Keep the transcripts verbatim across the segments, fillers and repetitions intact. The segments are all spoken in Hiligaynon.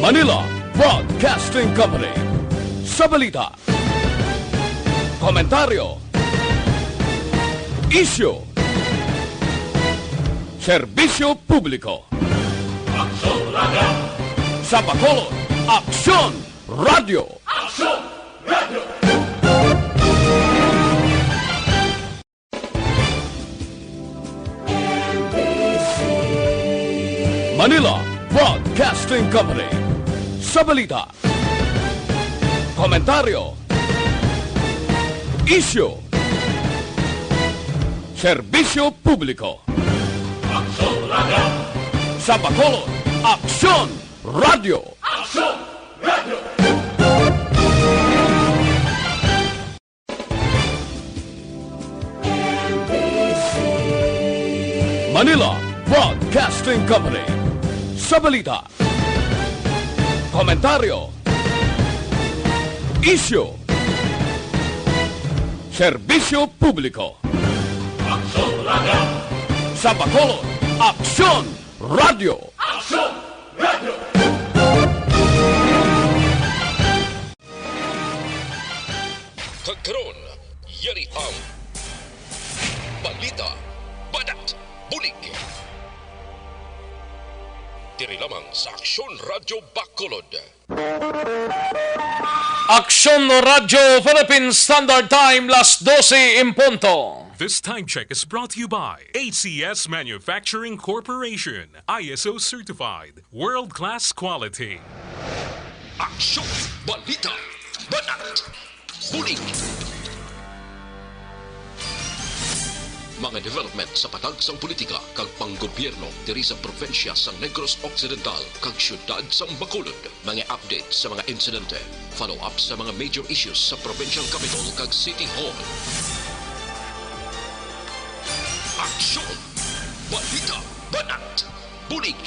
Manila Broadcasting Company. Sa balita, komentaryo, isyu, serbisyo publiko. Aksyon Radio! Sa Bacolod, Aksyon Radio! Aksyon Radio! Manila Broadcasting Company. Sa balita, komentaryo, isyu, serbisyo publiko. Aksyon Radio! Sa Bacolod, Aksyon Radio! Aksyon Radio! Manila Broadcasting Company. Sa balita, komentaryo, isyu, serbisyo publiko. Aksyon Radio! Sa Bacolod, Aksyon Radio! Aksyon Radio! Kag karon, yari ang balita, banat, bulig. Diri lamang sa Aksyon Radyo Bacolod. Aksyon Radyo Philippine Standard Time, las dose en punto. This time check is brought to you by A C S Manufacturing Corporation, I S O certified, world-class quality. Aksyon, balita, banat, bulig. Mga development sa patag sang politika kag panggobyerno diri sa probinsya sang Negros Occidental kag siyudad sang Bacolod. Mga update sa mga insidente, follow-up sa mga major issues sa provincial capital kag city hall. Aksyon! Balita! Banat! Bulig!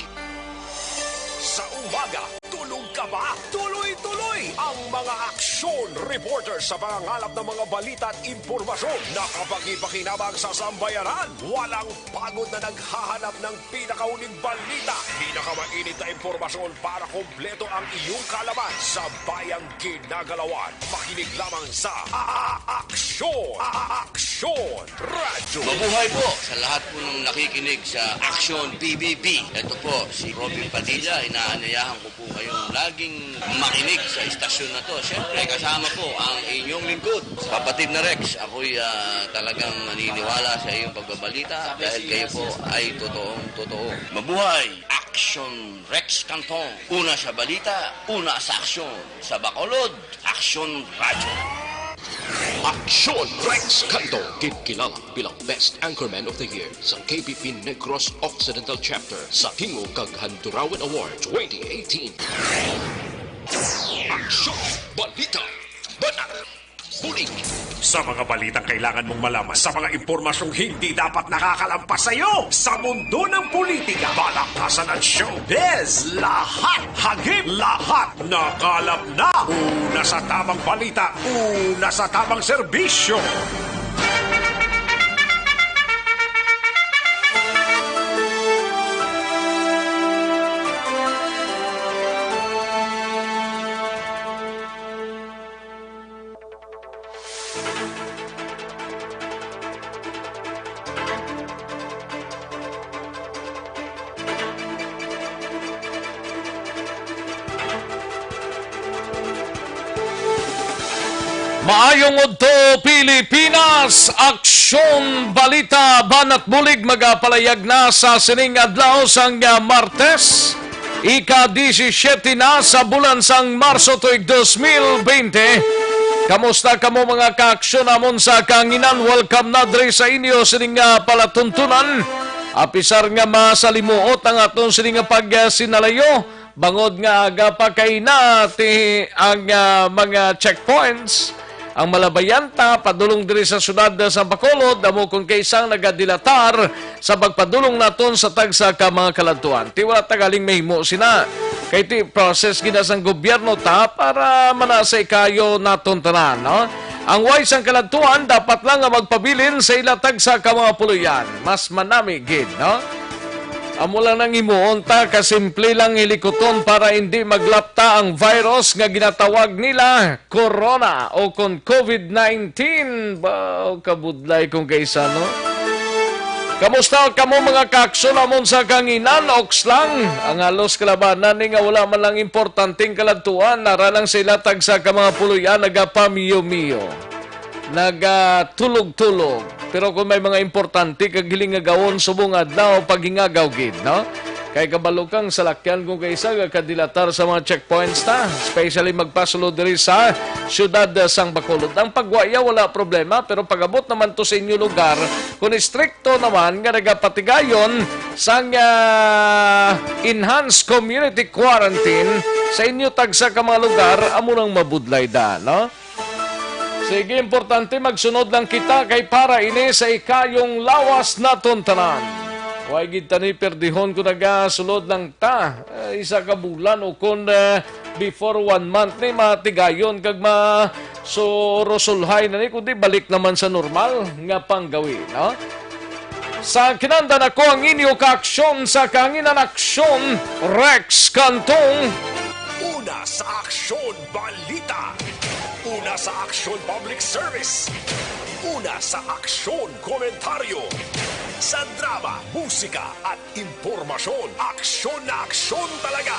Sa umaga, tulog ka ba? Tuloy-tuloy ang mga aksyon reporter sa pangangalap ng mga balita at impormasyon na kapakipakinabang sa sambayanan. Walang pagod na naghahanap ng pinakahuling balita, pinakamainit na impormasyon para kompleto ang iyong kaalaman sa bayang ginagalawan. Makinig lamang sa A-, A-, Aksyon! A-, A-, Aksyon! Radyo! Mabuhay po sa lahat po ng nakikinig sa Aksyon P B B. Ito po si Robin Padilla. Inaanyayahan ko po kayong laging makinig sa istasyon na to. Siyempre, kasama po ang inyong lingkod, kapatid na Rex. Ako'y, ah, talagang naniniwala sa iyong pagbabalita dahil kayo po ay totoong totoo. Mabuhay! Aksyon Rex Cantong. Una sa balita, una sa aksyon. Sa Bacolod, Aksyon Radyo. Aksyon Rex Cantong, ginkilala bilang Best Anchorman of the Year sa K B P Negros Occidental Chapter sa Tingog kag Handurawan Award twenty eighteen. Aksyon, balita, banat, bulig. Sa mga balitang kailangan mong malaman, sa mga impormasyong hindi dapat nakakalampas sa iyo, sa mundo ng politika, balakasan at showbiz, lahat, hagip, lahat, nakalap na. Una sa tamang balita, una sa tamang serbisyo. Maayong udto, Pilipinas! Aksyon Balita, Banat Bulig, magapalayag na sa sining adlaw sang, ah, Martes. Ika-disisiete na sa bulan sang Marso tuig dos mil bente. Kamusta kamo, mga kaaksyon namon sa kahanginan? Welcome na diri sa inyo sining nga palatuntunan. Apisar nga masalimuot ang aton sining nga pagsinalayo, bangod nga aga pa kay nati ang, ah, mga checkpoints. Ang malabayan ta padulong diri sa siyudad sa Bacolod, amo kon kaisang nagadilatar sa pagpadulong naton sa tagsa ka mga kaladtuan. Ti wala ta galing mahimo sina. Kay ti process gina sang gobyerno ta para manasay kayo naton tanan, no? Ang way sang kaladtuan dapat lang nga magpabilin sa ila tagsa ka mga puloy-an. Mas manami gid, no? Amo lang nang himuon ta, kasimple lang hilikuton para hindi maglapta ang virus nga ginatawag nila corona o kon covid nineteen. Ba, kabudlay kung kaisa, no? Kamusta kamo, mga kaakson, amon sa kanginan? Oks lang. Ang halos kalabanan ni nga wala man lang importanteng kaladtuan, nara lang sila tagsa ka mga puloy-an nagapamiyo-miyo, nagatulog-tulog. Pero kung may mga importante kag hiling nga gawon subong adlaw, paghingagaw gid, no? Kay kabalo kang salakyan kung kaisa nga kadilatar sa mga checkpoints ta, especially magpasulod diri sa siyudad, ah, sang Bacolod. Ang pagwaya wala problema, pero pag-abot naman to sa inyo lugar, kung istrikto naman nga nagapatigayon sang, ah, enhanced community quarantine sa inyo tagsa ka mga lugar, amo nang mabudlay da, no? Sige, importante magsunod lang kita kay para ini sa ikayong lawas naton tanan. Way gid tani perdihon kung nagasulod lang ta, eh, isa ka bulan o kung, eh, before one month ni matigayon kag ma-, so, rusulhay na ni, kundi balik naman sa normal nga panggawi, no? Sa kinandan ako ang inyo kaaksyon sa kanginan, Aksyon Rex Cantong. Una sa Aksyon Balita. Una sa Aksyon Public Service. Una sa Aksyon Komentaryo. Sa drama, musika at impormasyon, aksyon na aksyon talaga.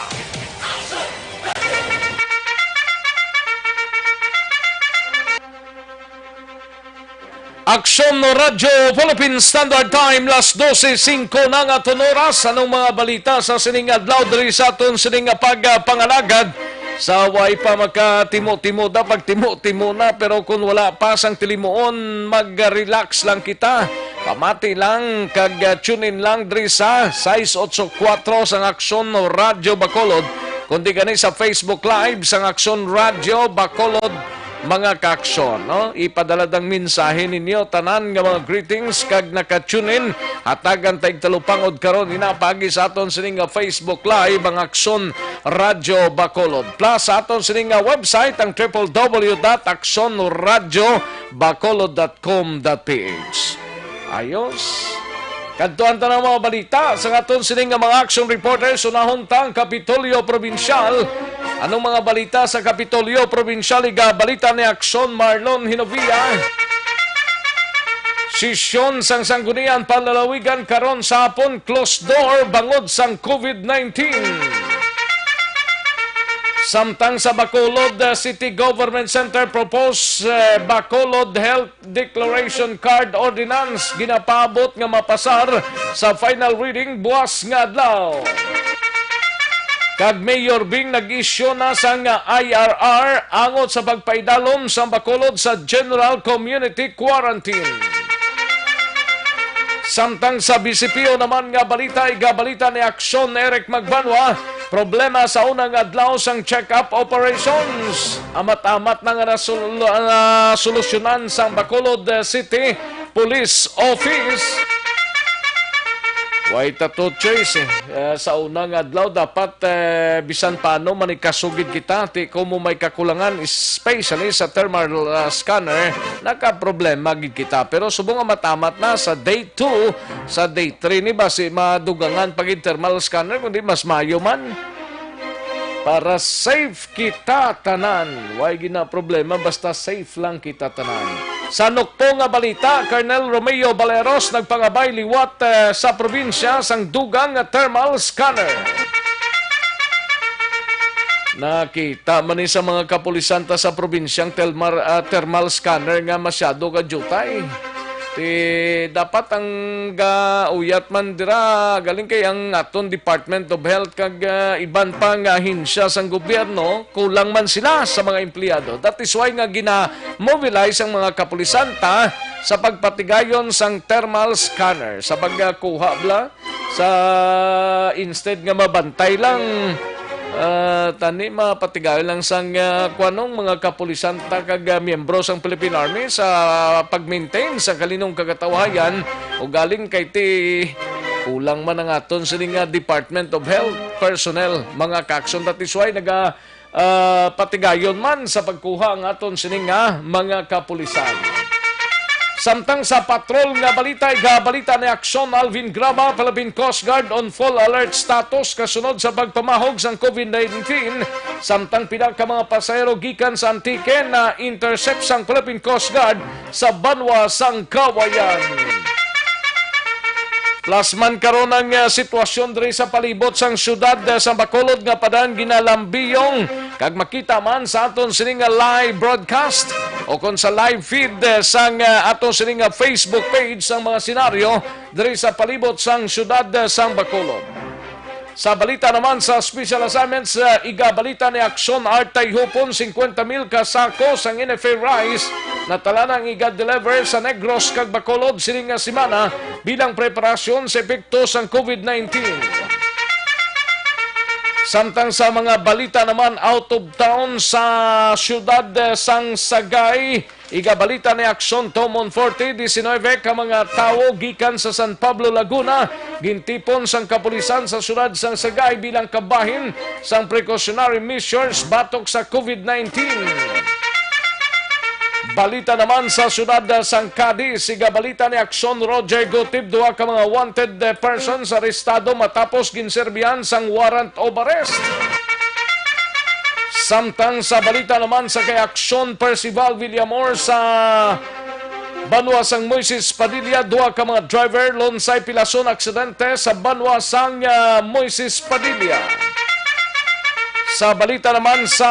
Aksyon Radyo Philippine Standard Time, las dose singko na nga aton oras. Anong mga balita sa sining adlaw diri sa aton sining nga pagpangalagad? Sa way pa makatimo-timo da, pagtimo-timo na, pero kung wala pa sang tilimuon, mag-relax lang kita. Pamati lang kag, ah, tune in lang diri sa sais otso kuwatro sang Aksyon Radyo Bacolod, kundi gani sa Facebook Live sang Aksyon Radyo Bacolod. Mga kaaksyon, no? Ipadala ang mensahe ninyo, tanan nga mga greetings kag naka-tune in. Hatagan ta igtalupangod karon ina paagi sa aton sining nga Facebook Live ang Aksyon Radyo Bacolod. Plus sa aton sining nga website, ang triple W dot aksyon radyo bacolod dot com dot P H. Ayos. Kadtuan ta na ang mga balita sa aton sining nga mga action reporters. Unahon ta ang Kapitolyo Probinsyal. Anong mga balita sa Kapitolyo Probinsyal? Igabalita ni Aksyon Marlon Hinovia. Sesyon sang Sangguniang Panlalawigan karon sa hapon, closed door bangod sang covid nineteen. Samtang sa Bacolod, uh, City Government Center, proposed, uh, Bacolod Health Declaration Card Ordinance ginapaabot nga mapasar sa final reading buwas nga adlaw. Kag Mayor Bing nag-isyu na sang I R R angot sa pagpaidalom sa Bacolod sa general community quarantine. Samtang sa B C P O naman nga balita, igabalita ni Aksyon Eric Magbanwa, problema sa unang adlaw sang check-up operations. Amat-amat na nga nasul-, nasolusyonan sang Bacolod City Police Office. Way tato choice, eh. Eh, sa unang adlaw, dapat, eh, bisan paano manikasugid kita, ti ko mo may kakulangan, especially sa thermal, ah, scanner, nakaproblema gid kita. Pero subong nga matamat na sa day two, sa day three ni, basi madugangan pa gid thermal scanner, kundi mas mayo man. Para safe kita tanan. Way gina problema, basta safe lang kita tanan. Sa nukpo nga balita, Colonel Romeo Baleros nagpangabay liwat, eh, sa probinsya sang dugang nga thermal scanner. Nakita man ni sa mga kapulisan ta sa probinsyang telmar-, ah, thermal scanner nga masyado ka jutay. Ti dapat ang gauyat man dira, galing kay ang aton Department of Health kag, ah, iban pa nga ahensya sang gobyerno, kulang man sila sa mga empleyado. That is why nga gina-mobilize ang mga kapulisan ta sa pagpatigayon sang thermal scanner, sa pagkuha bla sa, instead nga mabantay lang, ah, tani mapatigayon lang sang, ah, kuanong mga kapulisan ta kag, ah, miyembro sang Philippine Army sa pag-maintain sa kalinong kagatawahayan, o galing kay ti kulang man ang aton sini nga Department of Health personnel, mga kaaksyon. That is why naga ah, patigayon man sa pagkuha ang aton sini nga mga kapulisan. Samtang sa patrol nga balita, igabalita ni Aksyon Alvin Graba, Philippine Coast Guard on full alert status kasunod sa pagpamahog sang COVID nineteen, samtang pila ka mga pasahero gikan sa Antique na intercept sang Philippine Coast Guard sa banwa sang Cauayan. Plus man karon ang, ah, sitwasyon diri sa palibot sang siyudad, ah, sa Bacolod nga padaan ginalambiyong, kag makita man sa aton sini nga live broadcast o kon sa live feed, ah, sang, ah, aton sini nga Facebook page sang mga senaryo diri sa palibot sang siyudad, ah, sang Bacolod. Sa balita naman sa special assignments, ah, igabalita ni Aksyon Art Tayhupon, singkwenta mil ka sako sang N F A rice na tanan ang iga-deliver sa Negros kag Bacolod sining nga semana bilang preparasyon sa epekto sang COVID nineteen. Samtang sa mga balita naman out of town, sa siyudad, eh, sang Sagay, igabalita ni Aksyon Tom Monforte, diecinuebe ka mga tawo gikan sa San Pablo, Laguna, gintipon sang kapulisan sa siyudad sang Sagay bilang kabahin sang precautionary measures batok sa COVID nineteen. Balita naman sa siyudad sang Cadiz, igabalita ni Aksyon Roger Gutib, duha ka mga wanted, eh, persons arestado matapos ginserbihan sang warrant of arrest. Samtang sa balita naman sa kay Aksyon Percival Villamor, sa banwa sang Moises Padilla, duha ka mga driver lunsay pilason aksidente sa banwa sang, ah, Moises Padilla. Sa balita naman sa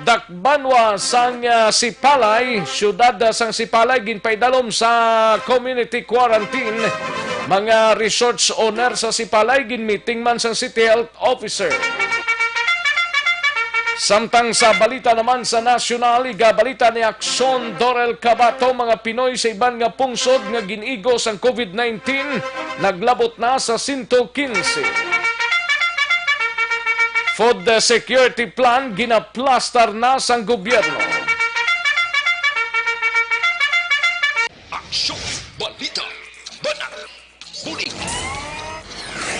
dakbanwa sang, ah, Sipalay, siyudad, ah, sang Sipalay, ginpaidalom sa community quarantine mga resorts owner sa Sipalay, ginmeeting man sang City Health Officer. Samtang sa balita naman sa nasyonal, igabalita ni Aksyon Dorel Cabato, mga Pinoy sa iban nga pungsod nga gin-igo sang COVID nineteen naglabot na sa sento kinse. Food security plan ginaplastar na sang gobyerno. Aksyon, balita, banat, bulig.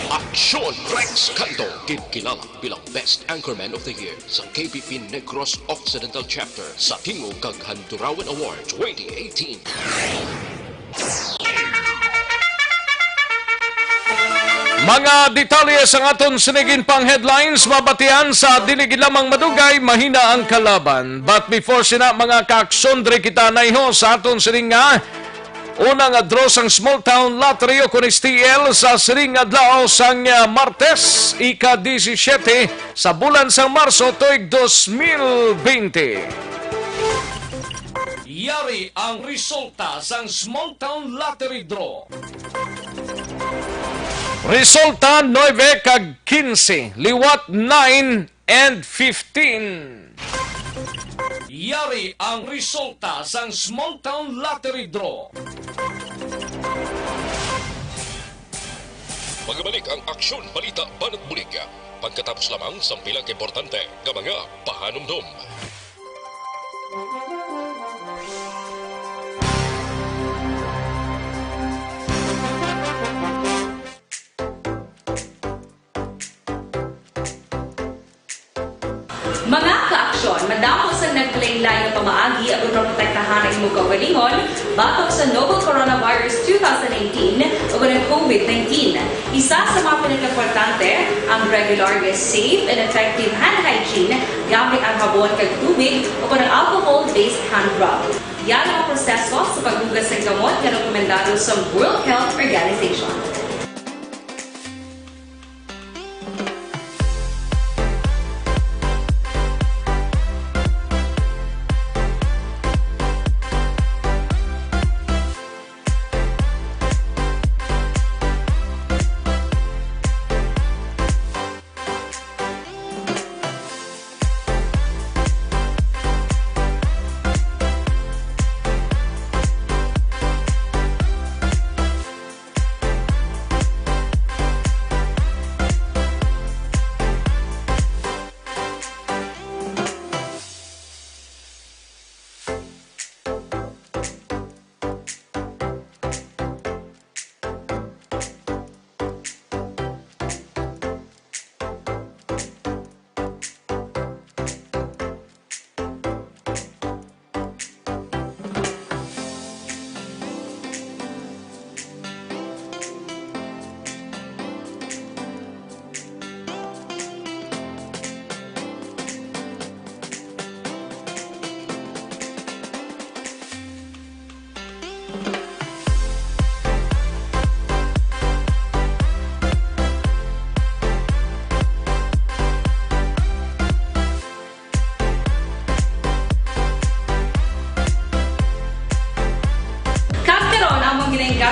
Aksyon, Rex Canto, ginkilala bilang Best Anchorman of the Year sa K P P Negros Occidental Chapter sa Tingog kag Handurawan Award twenty eighteen. Mga detalye sang aton sini nga pang headlines mabatian sa dili gid lamang madugay, mahina ang kalaban. But before sina, mga kaaksyon, diri kita naiho sa aton sini nga una nga draw sang Small Town Lottery o kon S T L sa sining adlaw sang, ah, Martes, ika-disisyete sa bulan sang Marso tuig dos mil bente. Yari ang resulta sang Small Town Lottery Draw. Resulta, nuebe kag kinse, liwat nine and fifteen. Yari ang resulta sang Small Town Lottery Draw. Magbalik ang Aksyon, Balita, Banat, Bulig pagkatapos lamang sang pila ka importante nga mga pahanumdom. Mga kaaksyon, madamo sang naglain-lain nga pamaagi aron maprotektahan ang imo kaugalingon batok sa novel coronavirus two thousand nineteen o kon ang COVID nineteen. Isa sa mga pinakaimportante ang regular nga safe and effective hand hygiene gamit ang habon kag tubig o kon ang alcohol-based hand rub. Yari ang proseso sa paghugas sang kamot nga rekomendado sa World Health Organization.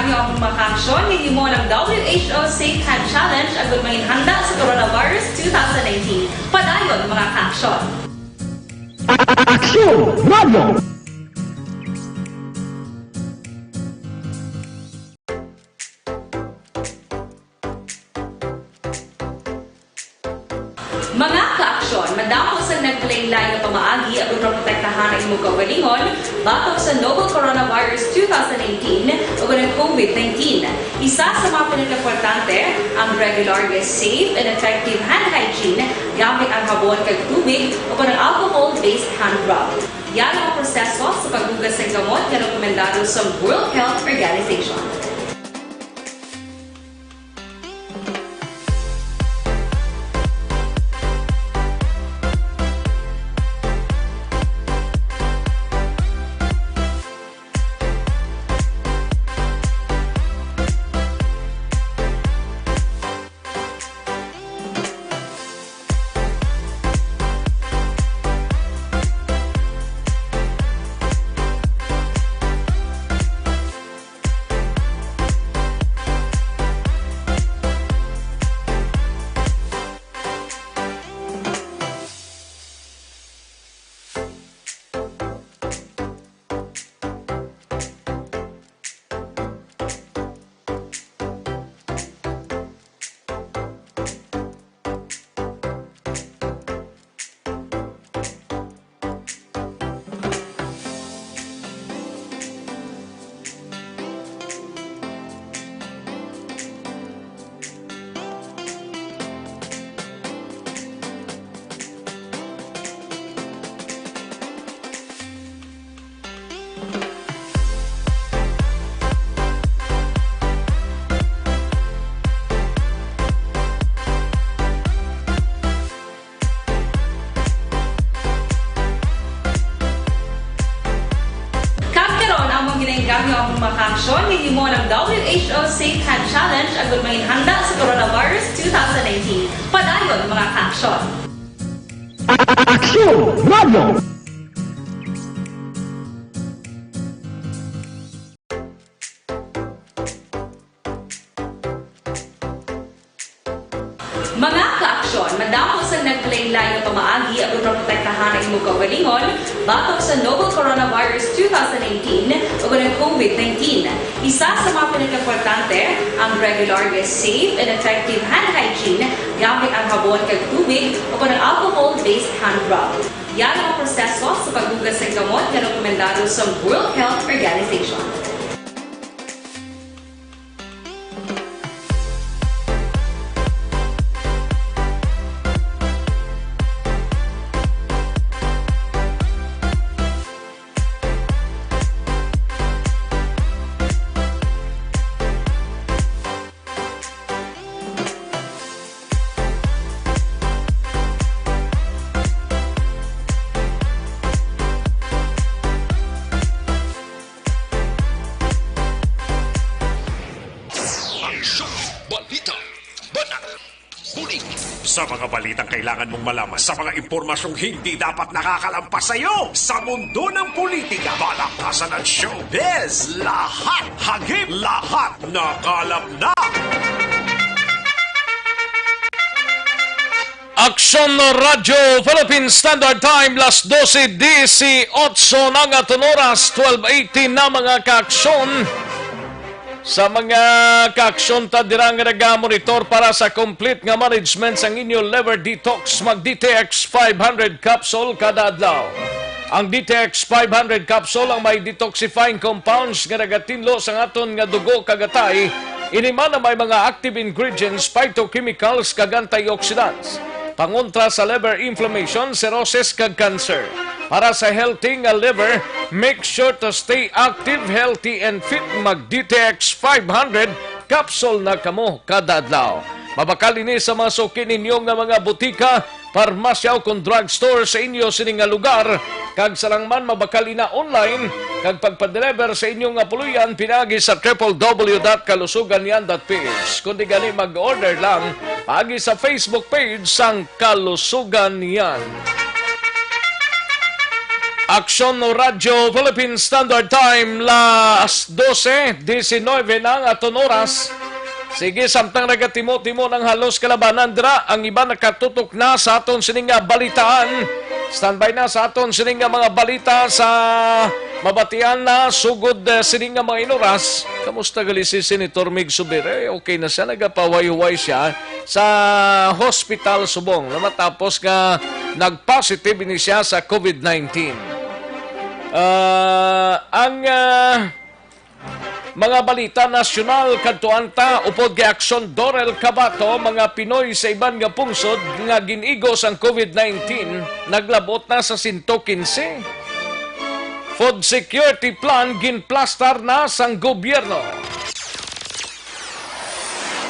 Ang mga kaaksyon, hinimo ng W H O Safe Hand Challenge agud manginhanda sa Coronavirus two thousand nineteen. Padayon, mga kaaksyon. Aksyon Radio! Mga kaaksyon, madamo sang naglain-lain nga pamaagi aron maprotektahan ang imong kaugalingon batok sa novel coronavirus two thousand nineteen ug ang COVID nineteen. Isa sa mga pinakaimportante, ang regular nga safe and effective hand hygiene gamit ang habon kag tubig o ang alcohol-based hand rub. Yari ang proseso sa paghugas sang kamot nga rekomendado sa World Health Organization. Kag karon, among ginainggangyo ang mga kaaksyon nga hinimo ng W H O Safe Hand Challenge agud manginhanda sa Coronavirus two thousand nineteen. Padayon, mga kaaksyon. Aksyon Radio! Mga kaaksyon, madamo sang naglain-lain nga pamaagi aron maprotektahan ang imong kaugalingon batok sa novel coronavirus two thousand nineteen ug ang COVID nineteen. Isa sa mga pinakaimportante, ang regular nga safe and effective hand hygiene gamit ang habon kag tubig o ang alcohol-based hand rub. Yari ang proseso sa paghugas sang kamot nga rekomendado sa World Health Organization. Aksyon! Balita! Balak! Bulig! Sa mga balitang kailangan mong malaman, sa mga impormasyong hindi dapat nakakalampas sa iyo, sa mundo ng politika, balakasan at showbiz, lahat hagip, lahat nakalap na! Aksyon Radyo Philippine Standard Time, las dose dieciocho na nga aton oras, twelve eighteen na, mga kaaksyon. Sa mga kaaksyon ta dira nga nagamonitor para sa complete nga management sang inyo liver detox, mag D T X five hundred capsule kada adlaw. Ang D T X five hundred capsule ang may detoxifying compounds nga nagatinlo sang aton nga dugo kag atay. Ini man ang may mga active ingredients, phytochemicals, kag antioxidants. Pangontra sa liver inflammation, cirrhosis, kag cancer. Para sa healthy nga liver, make sure to stay active, healthy, and fit. Mag D T X five hundred capsule na kamo kada adlaw. Mabakal ini sa mga suki ninyo nga mga butika, parmasya, o kon drugstore sa inyo sini nga lugar, kag sa lang man mabakal ina online, kag pagpadeliver sa inyo nga puloy-an pinaagi sa triple W dot kalusuganyan dot P H. Kundi gani, mag-order lang paagi sa Facebook page sang Kalusuganyan. Aksyon Radyo Philippine Standard Time, las dose diecinueve na ang aton oras. Sige, samtang nagatimo-timo ng halos kalabanan dira, ang iba nakatutok na sa aton sining nga balitaan. Standby na sa aton sining nga mga balita sa mabatian na sugod, eh, sining nga mga inoras. Kamusta gali si Senator Mig Subiri? Eh, okay na siya, nagapahuway-huway siya sa hospital subong na matapos nga nag-positive ini siya sa covid nineteen. Ah, ang, ah, mga balita nasyonal kadtuan ta, upod kay Aksyon Dorel Cabato, mga Pinoy sa iban nga pungsod nga gin-igo sang covid nineteen naglabot na sa sento quince. Food security plan ginplastar na sang gobyerno.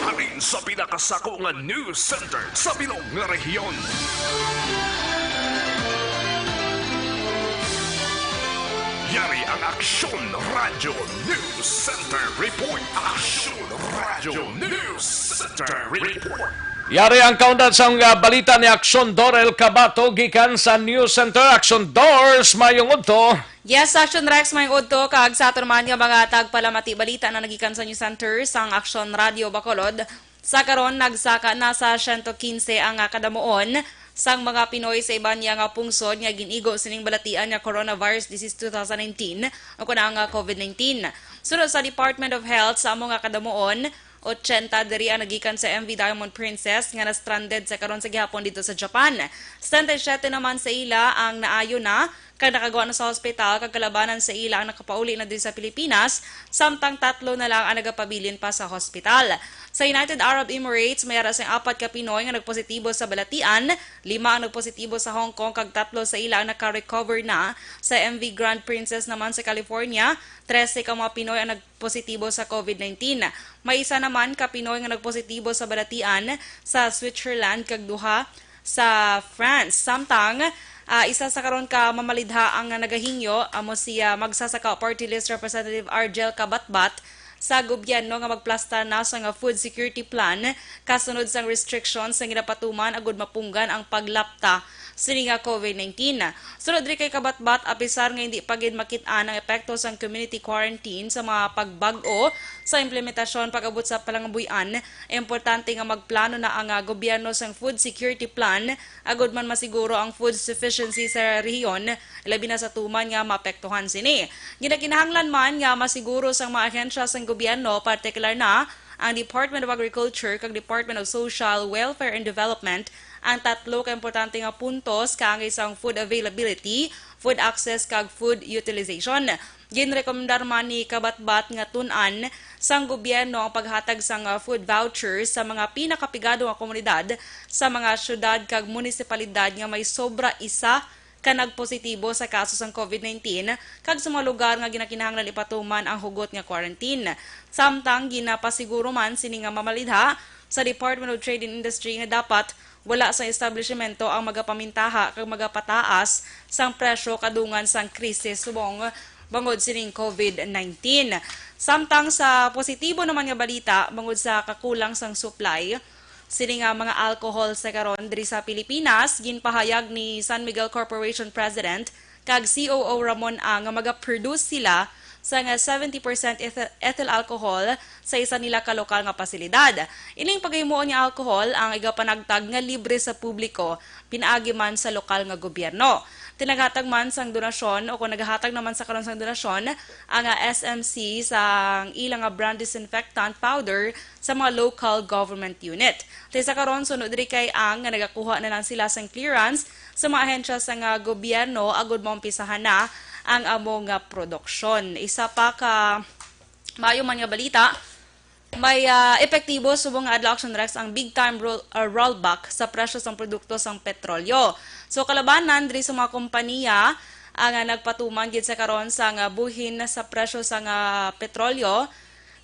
Halin sa pinakasako nga news center sa bilog nga rehiyon. Yari ang Aksyon Radyo News Center Report. Aksyon Radyo News Center Report. Yari ang kaundan sang, ah, balita ni Aksyon Dorel Cabato gikan sa News Center. Aksyon Dors, mayong udto. Yes, Aksyon Rex, mayong udto, kag sa aton man nga mga tagpalamati balita na nagikan sa News Center sang Aksyon Radio Bacolod. Sa karon, nagsaka na sa sento quince ang, ah, kadamuon sang mga Pinoy sa iban niya nga pungsod nga gin-igo sining balatian nga coronavirus disease two thousand nineteen o kon ang, ah, covid nineteen. Sunod sa Department of Health, sa amo nga kadamuon, ochenta diri ang nagikan sa M V Diamond Princess nga na-stranded sa karon sa gihapon didto sa Japan. Setenta y siete naman sa ila ang naayo na kag nakagwa na sa hospital, kag kalabanan sa ila ang nakapauli na diri sa Pilipinas, samtang tatlo na lang ang nagapabilin pa sa hospital. Sa United Arab Emirates, may ara sing apat ka Pinoy nga nagpositibo sa balatian, lima ang nagpositibo sa Hong Kong, kag tatlo sa ila ang naka-recover na. Sa M V Grand Princess naman sa California, trese ka mga Pinoy ang nagpositibo sa covid nineteen. May isa naman ka Pinoy nga nagpositibo sa balatian sa Switzerland, kag duha sa France. Samtang, ah, isa sa karon ka mamalidha ang nagahingyo, amo si, ah, Magsasaka Party List Representative Arjel Cabatbat sa gobyerno nga magplastar na sa nga food security plan kasunod sang restrictions nga ginapatuman agud mapunggan ang paglapta sini nga covid nineteen. Sunod diri kay Cabatbat, apisar nga hindi pa gid makit-an ang epekto sang community quarantine sa mga pagbag-o sa implementasyon pag-abot sa palangabuy-an, importante nga magplano na ang, ah, gobyerno sang food security plan agud man masiguro ang food sufficiency sa rehiyon, labi na sa tuman nga maapektuhan sini. Ginakinahanglan man nga masiguro sang mga ahensya sang gobyerno, partikular na ang Department of Agriculture kag Department of Social Welfare and Development, ang tatlo ka importante nga puntos kaangay sang food availability, food access, kag food utilization. Ginrekomendar man ni Cabatbat nga tun-an sang gobyerno ang paghatag sang, ah, food vouchers sa mga pinakapigado nga komunidad sa mga syudad kag munisipalidad nga may sobra isa ka nagpositibo sa kaso sang covid nineteen kag sa mga lugar nga ginakinahanglan ipatuman ang hugot nga quarantine. Samtang ginapasiguro man sini nga mamalidha sa Department of Trade and Industry nga dapat wala sa establishmento ang magapamintaha kag magapataas sang presyo kadungan sang krisis subong bangod sining covid nineteen. Samtang sa positibo naman nga balita, bangod sa kakulang sang supply sini nga mga alcohol sa karon diri sa Pilipinas, ginpahayag ni San Miguel Corporation President kag C O O Ramon Ang nga maga-produce sila sa nga seventy percent ethyl, ethyl alcohol sa isa nila ka lokal nga pasilidad. Ining paghimuon nga alcohol ang igapanagtag nga libre sa publiko pinaagi man sa lokal nga gobyerno. Tinaghatag man sang donasyon o kung naghatag naman sa karon sang donasyon ang, ah, S M C sang ilang nga brand disinfectant powder sa mga local government unit. Ti sa karon, suno diri kay Ang nga nagakuha na lang sila sang clearance sa mga ahensya sa nga gobyerno agud maumpisahan na ang amo nga produksyon. Isa pa ka maayo man nga balita, may, ah, epektibo subong nga adlaw, Action Rex, ang big time roll, ah, rollback sa presyo sang produkto sang petrolyo. So, kalabanan diri sa mga kompanya, ang, ah, nagpatuman gid sa karon sa nga buhin sa presyo sang, ah, petrolyo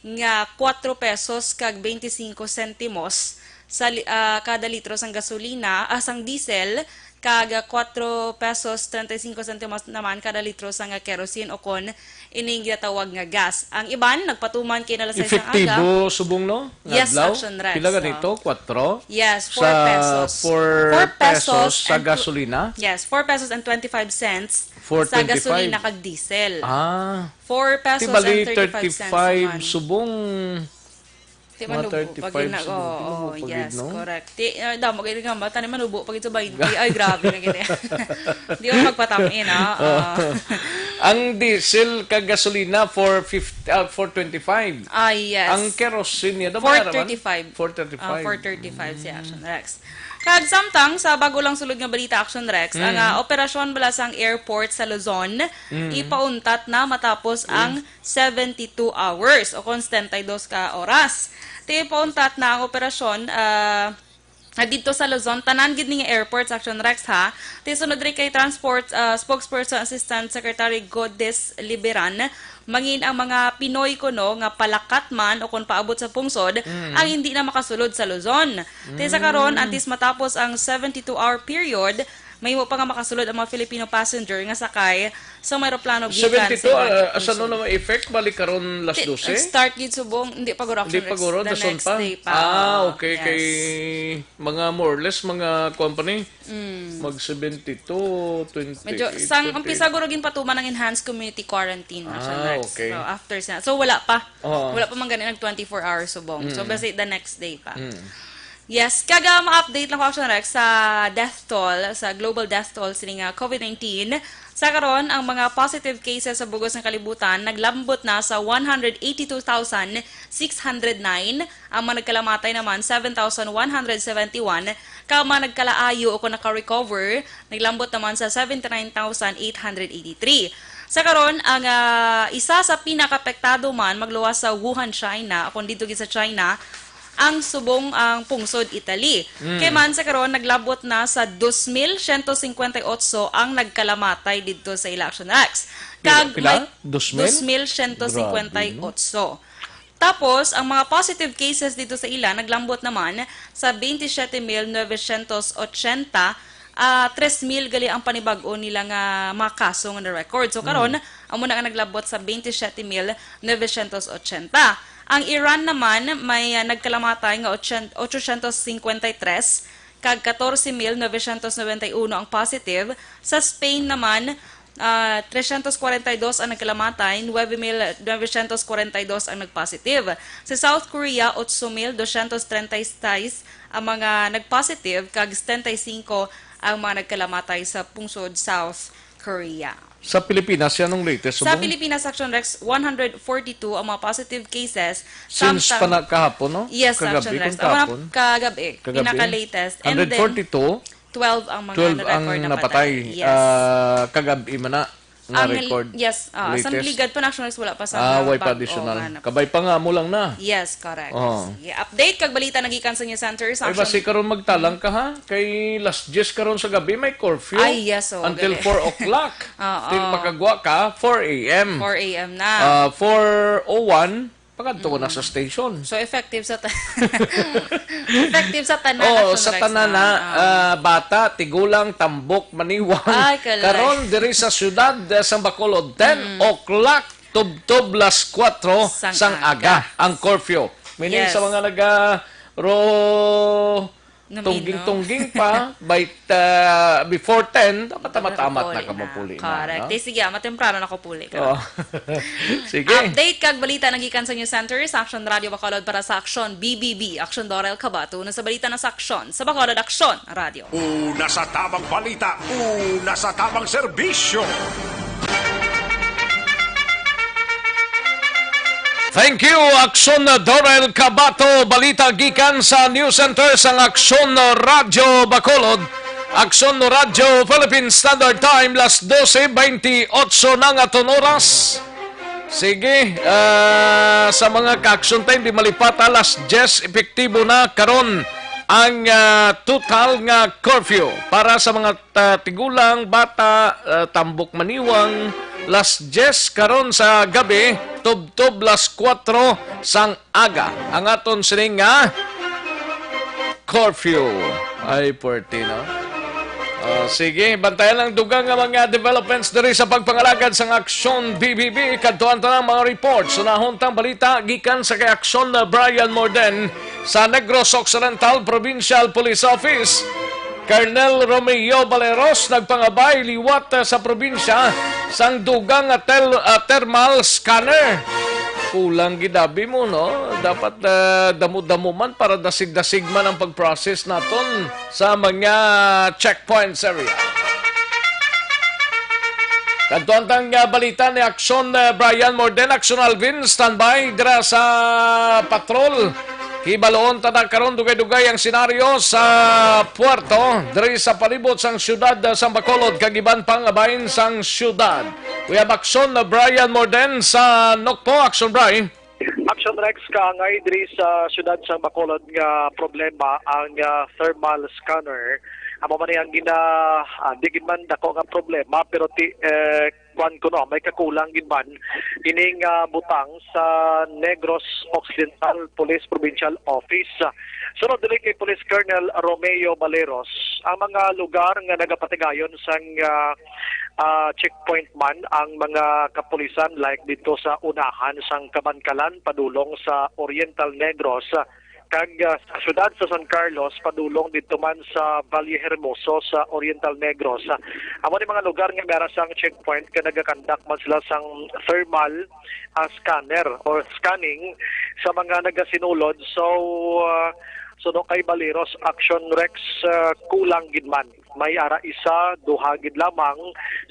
nga kuwatro pesos kag bente singko sentimos sa li-, ah, kada litro sang gasolina, ah, sang diesel, Kag, ah, kuwatro pesos treinta y cinco centimos naman kada litro sang, ah, kerosene o kon ining ginatawag nga gas. Ang iban nagpatuman kay alas sais sang aga. Epektibo subong, no? Nga Yes, adlaw? Action Rex, Pila oh. ganito? Kuwatro? Yes, four Sa pesos. four Four pesos pesos sa and tw- gasolina? Yes, four pesos and twenty-five cents Four sa twenty-five. gasolina kag diesel. Ah. Four Di pesos bali, and thirty-five cents thirty-five naman. subong. Ti Mga manubo thirty-five pag yun na, siguro, oo, manubo pa gid, yes, no? correct. Ti, ah, damo gid nga mata ni manubo pag sa twenty. Ay, grabe na gid. Di mo magpatamin, ah. Oo. Ah. Ang diesel kag gasolina, four fifty, ah, four twenty-five. Ah, yes. Ang kerosene niya, daw Four thirty-five. Four thirty-five. Ah, four thirty-five si Action Rex. Kag samtang sa bago lang sulod nga balita, Action Rex, ang, Mm. ah, operasyon bala sang airport sa Luzon, Mm. ipauntat na matapos ang seventy-two hours o kon setenta y dos ka oras. Ti pauntat na ang operasyon, ah, didto sa Luzon, tanan gid ni nga airports, Action Rex, ha. Ti sunod ri kay Transport, ah, Spokesperson Assistant Secretary Godes Liberan, mangin ang mga Pinoy kuno nga palakat man o kon paabot sa pungsod, Mm. ang hindi na makasulod sa Luzon. Ti sa karon, Mm. antes matapos ang seventy-two hour period, mahimo pa nga makasulod ang mga Filipino passenger nga sakay sa mga eroplano gikan seventy-two, sa iba't ah, asa no pungsod. na may effect? Balik karon las Ti-, dose? ang start gid subong, hindi pa guro, Hindi actually, pa guro, the dason next pa? day pa. Ah, Oo, okay. yes. Kay mga more or less, mga company, Mm. mag seventy-two, twenty-eight, Medyo, sang twenty-eight. umpisa guro ginpatuman ang enhanced community quarantine, Action Ah, Rex. okay. So, after siya. So, wala pa. Oo. Wala pa man gani nag twenty-four hours subong. So, Mm. basi the next day pa. Mm. Yes, kaga ma-update lang ko, Action Rex, sa death toll, sa global death toll sini nga COVID nineteen. Sa karon, ang mga positive cases sa bug-os nga kalibutan naglambot na sa one hundred eighty-two thousand six hundred nine, ang mga nagkalamatay naman, seven thousand one hundred seventy-one, ka mga nagkalaayo o kung naka-recover, naglambot naman sa seventy-nine thousand eight hundred eighty-three. Sa karon, ang, ah, isa sa pinakaapektado man magluwas sa Wuhan, China, o kung dito gid sa China, ang subong ang pungsod Italy. Mm. Kay man sa karon naglabot na sa dos mil siyento singkwenta y otso ang nagkalamatay didto sa ila, Action Rex. Pila? Kag Pila? may Dos mil? dos mil siyento singkwenta y otso. Grabe, no? Tapos, ang mga positive cases dito sa ila naglambot naman sa veintisiete mil novecientos ochenta, ah, tres mil gali ang panibag-o nila nga mga kaso nga na-record. So, karon, Mm. amo na nga naglabot sa veintisiete mil novecientos ochenta. Ang Iran naman may, ah, nagkalamatay nga ochen-, ochocientos singkwenta y tres, kag katorse mil novecientos nobenta y uno ang positive. Sa Spain naman, ah, trescientos cuarenta y dos ang nagkalamatay, nuebe mil novecientos cuarenta y dos ang nagpositive. Sa South Korea, otso mil doscientos treinta y seis ang mga nagpositive, kag setenta y cinco ang mga nagkalamatay sa pungsod South Korea. Sa Pilipinas, yan ang latest, Sa subong? Pilipinas, Action Rex, one hundred forty-two ang mga positive cases. Since Samtang pa na kahapon, no? Yes, Kagabi, Action Rex. kung Ang mga kahapon? kagabi, Kagabi? pinaka-latest. And then, Hundred forty-two? twelve ang mga Twelve ang na-record na napatay. patay. Yes. Ah, kagabi man na, Ang na-record. yes, ah, sa Latest. ligad pa na, Action Rex, wala pa sa Ah, mga way pa bag-o additional. nga na- Kabay pa nga, amo lang na. Yes, correct. Oh. Sige, update kag balita nagikan sa News Center sa Ay, Action. basi karon magtalang ka, ha? Kay las diyes karon sa gabi, may curfew. Ay, yes, oh, Until gali. four o'clock. Oo. Till makagwa ka, four a m. Four a m na. Ah, four oh one, pakadto ko na sa Mm. station. So, effective sa ta-, effective sa tanan, Oo, Action sa Rex, tanan na, na. Oo. ah, bata, tigulang, tambok, maniwang. Ay, kalay. Karon, diri sa siyudad, eh, sa Bacolod, ten Mm. o'clock, tubtob las kuwatro Sang sang aga. aga ang curfew. Meaning Yes. sa mga naga ro Namino. tungging-tungging pa, by, uh, before ten, dapat Dapat tamat-tamat na makapuli ka na. mapuli na, Correct. no? Eh, sige, ah, matemprano na ko puli ka. Oh. Sige. Update kag balita nagikan sa News Center sa Action Radio Bacolod para sa Action B B B. Action Dorel Cabato na sa balita na sa Action. Sa Bacolod, Action Radio. Una sa tamang balita, una sa tamang serbisyo. Thank you, Action Dorel Cabato. Balita gikan sa News Center sang Action Radio Bacolod. Action Radio Philippine Standard Time, las dose bentiocho na nga aton oras. Sige, ah, sa mga ka-Action Time, di malipata, las diyes epektibo na karon ang, ah, total nga curfew para sa mga ta-, tigulang, bata, ah, tambok, maniwang, las diyes karon sa gabi, tubtob las kuwatro sang aga. Ang aton sining nga curfew. Ay, puwerte, no? Ah, sige, bantayan ang dugang nga mga developments diri sa pagpangalagad sang Aksyon B B B. Kadtuan ta ang mga reports. Unahon tang balita gikan sa kay Aksyon na Brian Morden sa Negros Occidental Provincial Police Office. Colonel Romeo Baleros nagpangabay liwat, ah, sa probinsya sang dugang nga tel-, ah, thermal scanner. Kulang gid abi mo, no? Dapat, ah, damo-damo man para dasig-dasig man ang pag-process naton sa mga checkpoints area. Kadtuan tang, ah, balita ni Aksyon, ah, Brian Morden. Aksyon Alvin, standby dira sa patrol. Hibaloon ta na karon dugay-dugay ang senaryo sa puerto diri sa palibot sang siyudad, ah, sang Bacolod kag iban pang bahin sang siyudad. We have Aksyon, ah, Brian Morden sa Nokpo. Aksyon, Brian. Action Rex, kaangay diri sa siyudad sa Bacolod nga problema ang, ah, thermal scanner. Amo man ni ang gina, ah, di gid man dako nga problema, pero ti, eh, kwan ko, no, may kakulang gid man ining, ah, butang sa Negros Occidental Police Provincial Office. Sunod dili kay Police Colonel Romeo Baleros, ang mga lugar nga nagapatigayon sang, ah, ah, checkpoint man ang mga kapulisan, like dito sa unahan sang Kabankalan padulong sa Oriental Negros, kag, ah, sa siyudad sa San Carlos padulong dito man sa Valle Hermoso sa Oriental Negros. Amo ni mga lugar nga may ara sang checkpoint kag nagakandak man sila sang thermal, ah, scanner or scanning sa mga nagasinulod. So, ah, suno kay Baleros, Action Rex, ah, kulang gid man. May ara isa, duha gid lamang.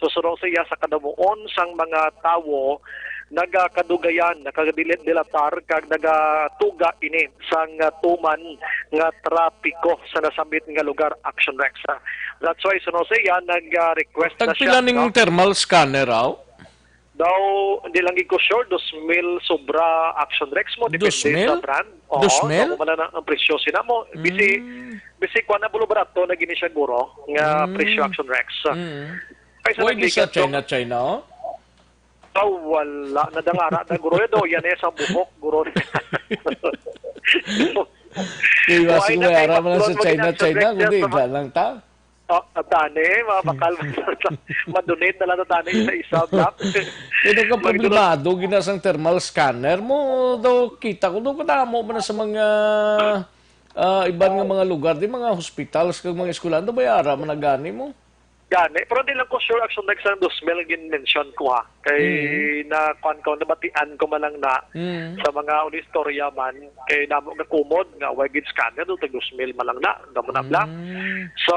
So, suno sa iya sa kadamuon sang mga tawo nagakadugayan, nakagadilat-dilatar kag nagatuga ini sang, ah, tuman nga trapiko sa nasambit nga lugar, Action Rex. Ah, that's why suno sa iya nag-request na Tagpila siya, ning no? Thermal scanner, aw? Daw, hindi lang gid ko sure, dos mil sobra, Action Rex mo, depende Dos mil? Sa brand. Oo, Dos mil? Daw, kung ano na ang presyo sina mo, bisi, Mm. bisi kuha na bulo barato na gini siya, guro, nga Mm. presyo, Action Rex. Mm. Ay, sa Why di sa nagligad to? China, China, oh? Daw, wala. Nadangara na, guro, daw, yan eh, sa buhok, guro. Kaya Why si na Kuya kay Ara man sa Bacolod, China, maging China, Action Rex kundi yan, iba lang ta. Oh, tani, mga bakal. Madonate na lang na tani isa-isa, Black. Ito ka Magdunot. Problemado, ginasang thermal scanner mo, daw kita ko, daw kadamo man na sa mga, ah, iban nga mga lugar, di mga hospitals, kag mga eskwelahan, daw bayara man na gani mo. Gani, pero di lang ko sure, actually, next ang dos mil gin-mention ko, ha. Kay Mm. na, kuwan ko, nabatian ko man lang na Mm. sa mga unistorya man, kay namo nga kumod, nga way gid scanner, do, tag dos mil man lang na, damo na, Black. Mm. So,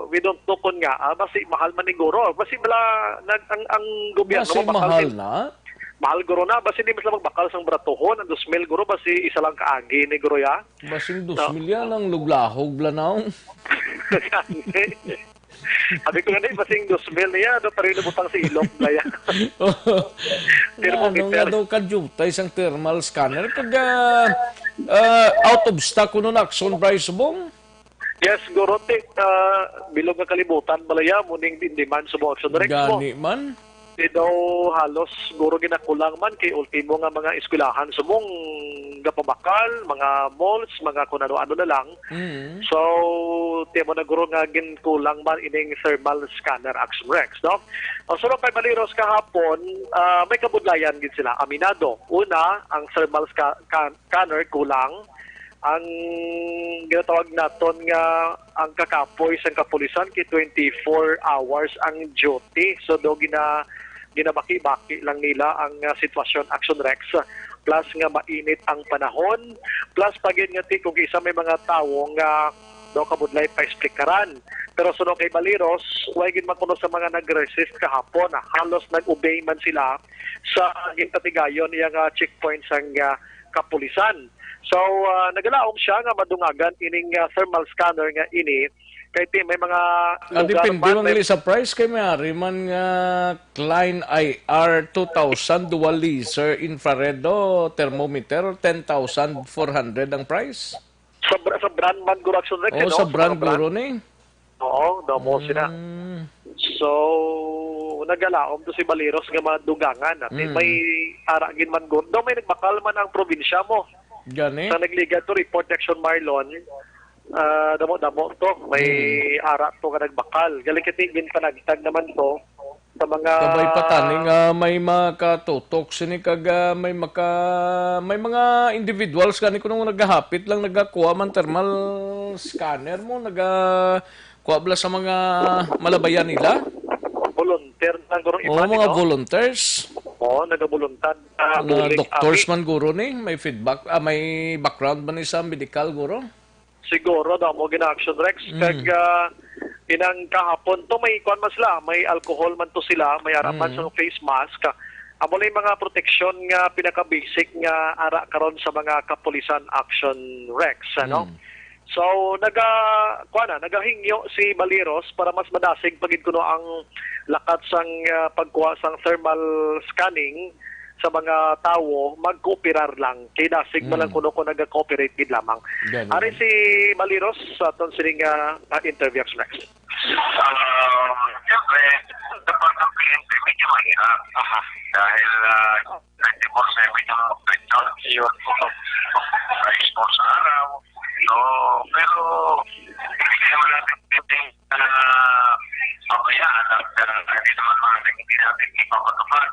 we don't know kun nga, ah, basi mahal man ni guro. Basi bala, nag-, ang, ang gobyerno Basi mabakal mahal din. Na? Mahal guro na, basi di man sila magbakal sang baratuhon, ang dos mil guro, basi isa lang kaagi ni guro ya. Basing No. Dos mil yan ang luglahog, Blanaw. Sabi ko nga, "Di, basing dos mil niya, ano, pero yung nabutang sa ilok na yan." Thermometer. Ano nga daw kadiyutay sang thermal scanner? Kag, ah, ah, out of stock kuno na Action Price, Bong? Yes, guro, ti, ah, bilog nga kalibutan, balaya, mo ning in demand sa mga Action Rex mo. Gani man. Di daw halos, guro, ginakulang man kay ultimo nga mga eskwelahan subong gapabakal, mga malls, mga kun ano-ano na lang. Mm. So, timo na, guro, nga ginkulang man ining thermal scanner, Action Rex, no? Ang sunod kay Baleros kahapon, ah, may kabudlayan gid sila. Aminado, una, ang thermal sca-, can-, scanner kulang. Ang ginatawag naton nga ang kakapoy sang kapulisan kay twenty-four hours ang duty. So, do gina-, ginabaki-baki lang nila ang, ah, sitwasyon, Action Rex. Plus nga mainit ang panahon, plus pa gid nga ti kung isa may mga tawo nga daw kabudlay pa explikaran. Pero suno kay Baleros, way gid man kuno sa mga nag-resist kahapon, ah, halos nag-obey man sila sa ginpatigayon niya nga checkpoint sang, ah, kapulisan. So, ah, nagalaom siya nga madungagan ining, ah, thermal scanner nga ini kay ti may mga Ah, lugar depende man, man may gali sa price kay may ari man nga Klein I R two thousand dual laser infrared o thermometer, ten thousand four hundred ang price. Sa bra-, sa brand man guro, Action Rex, Oo, eh, no? Sa sa brand mga brand. Guro ni. Oo, damo sila. Mm. So, nagalaom to si Baleros nga madugangan. At Mm. may ara gid man guro. Daw may nagbakal man ang probinsya mo. Gani? Sa nagligad to report ni Action Marlon, Ah, damo-damo to. May Hmm. ara to nga nagbakal. Galing kiti, ginpanagtag naman to sa mga Kabay pa tani nga may makatutok sini kag, ah, may maka-, may mga individuals gani kuno nga nagahapit lang, nagakuha man thermal scanner mo, nagakuha bala sa mga malabayan nila? Volunteer lang guro Oo, iba, mga no? volunteers. Oo, nagaboluntar. Ah, Mga bulig doctors abi. man guro ni, may feedback, ah, may background ba ni sa medical guro? Siguro daw mo gina-action, Rex. Mm. Kag, ah, inang kahapon to, may kuwan man sila, may alcohol man to sila, may ara man Mm. sa face mask. Amo lang yung mga proteksyon nga pinaka-basic nga ara karon sa mga kapulisan action, Rex, ano? Mm. So, naga-, kuwan na, nagahingyo si Baliros para mas madasig pa gid kuno ang lakat sang, ah, pagkuha sang thermal scanning sa mga tawo, magkooperar lang. Kay dasig man lang Mm. kuno kung naga-cooperate gid lamang. Ganun. Ari si Baliros sa aton sining, ah, ah, interview, Rex. Ah, siyempre, kapag ang kliyente, medyo mahirap. Aha. Dahil, ah, twenty-four seven yung operation. Yun. Twenty-four sa araw. So, pero hindi naman natin pwedeng, ah, pabayaan at, ah, hindi naman natin, hindi natin ipapatupad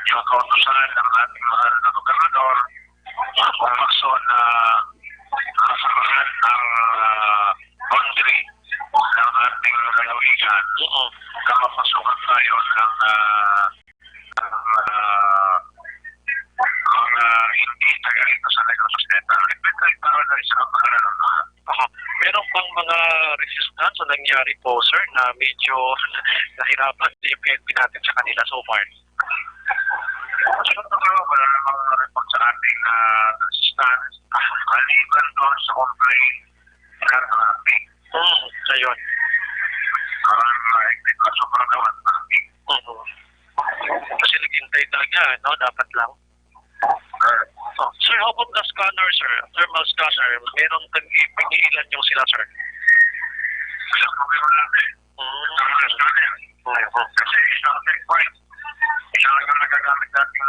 yung kautusan ng ating mahal na gobernador kung gusto na masamahan ang, ah, boundary ng ating lalawigan Oo. na mapasukan tayo ng, ah, ah, mga hindi taga rito sa Negros Occidental. Depende para sa kapalaran ng mga Aha. Meron bang mga resistance na nangyari po, sir, na medyo nahirapan yung P N P natin sa kanila so far? Siyempre, wala namang report sa ating, ah, resistance. Maliban doon sa complaint na traffic. Hmm, ayun. Parang, ah, higpit na sobrang gawa ng traffic. Mhm. Kasi naghintay talaga, no? Dapat lang. Oh, sir, how about the scanner, sir? Thermal scanner. Meron tag-, ipigilan yung sila, sir. Wala problema natin. Hmm. Thermal scanner. Mhm. Kasi isang checkpoint. Isa lang yung nagagamit natin,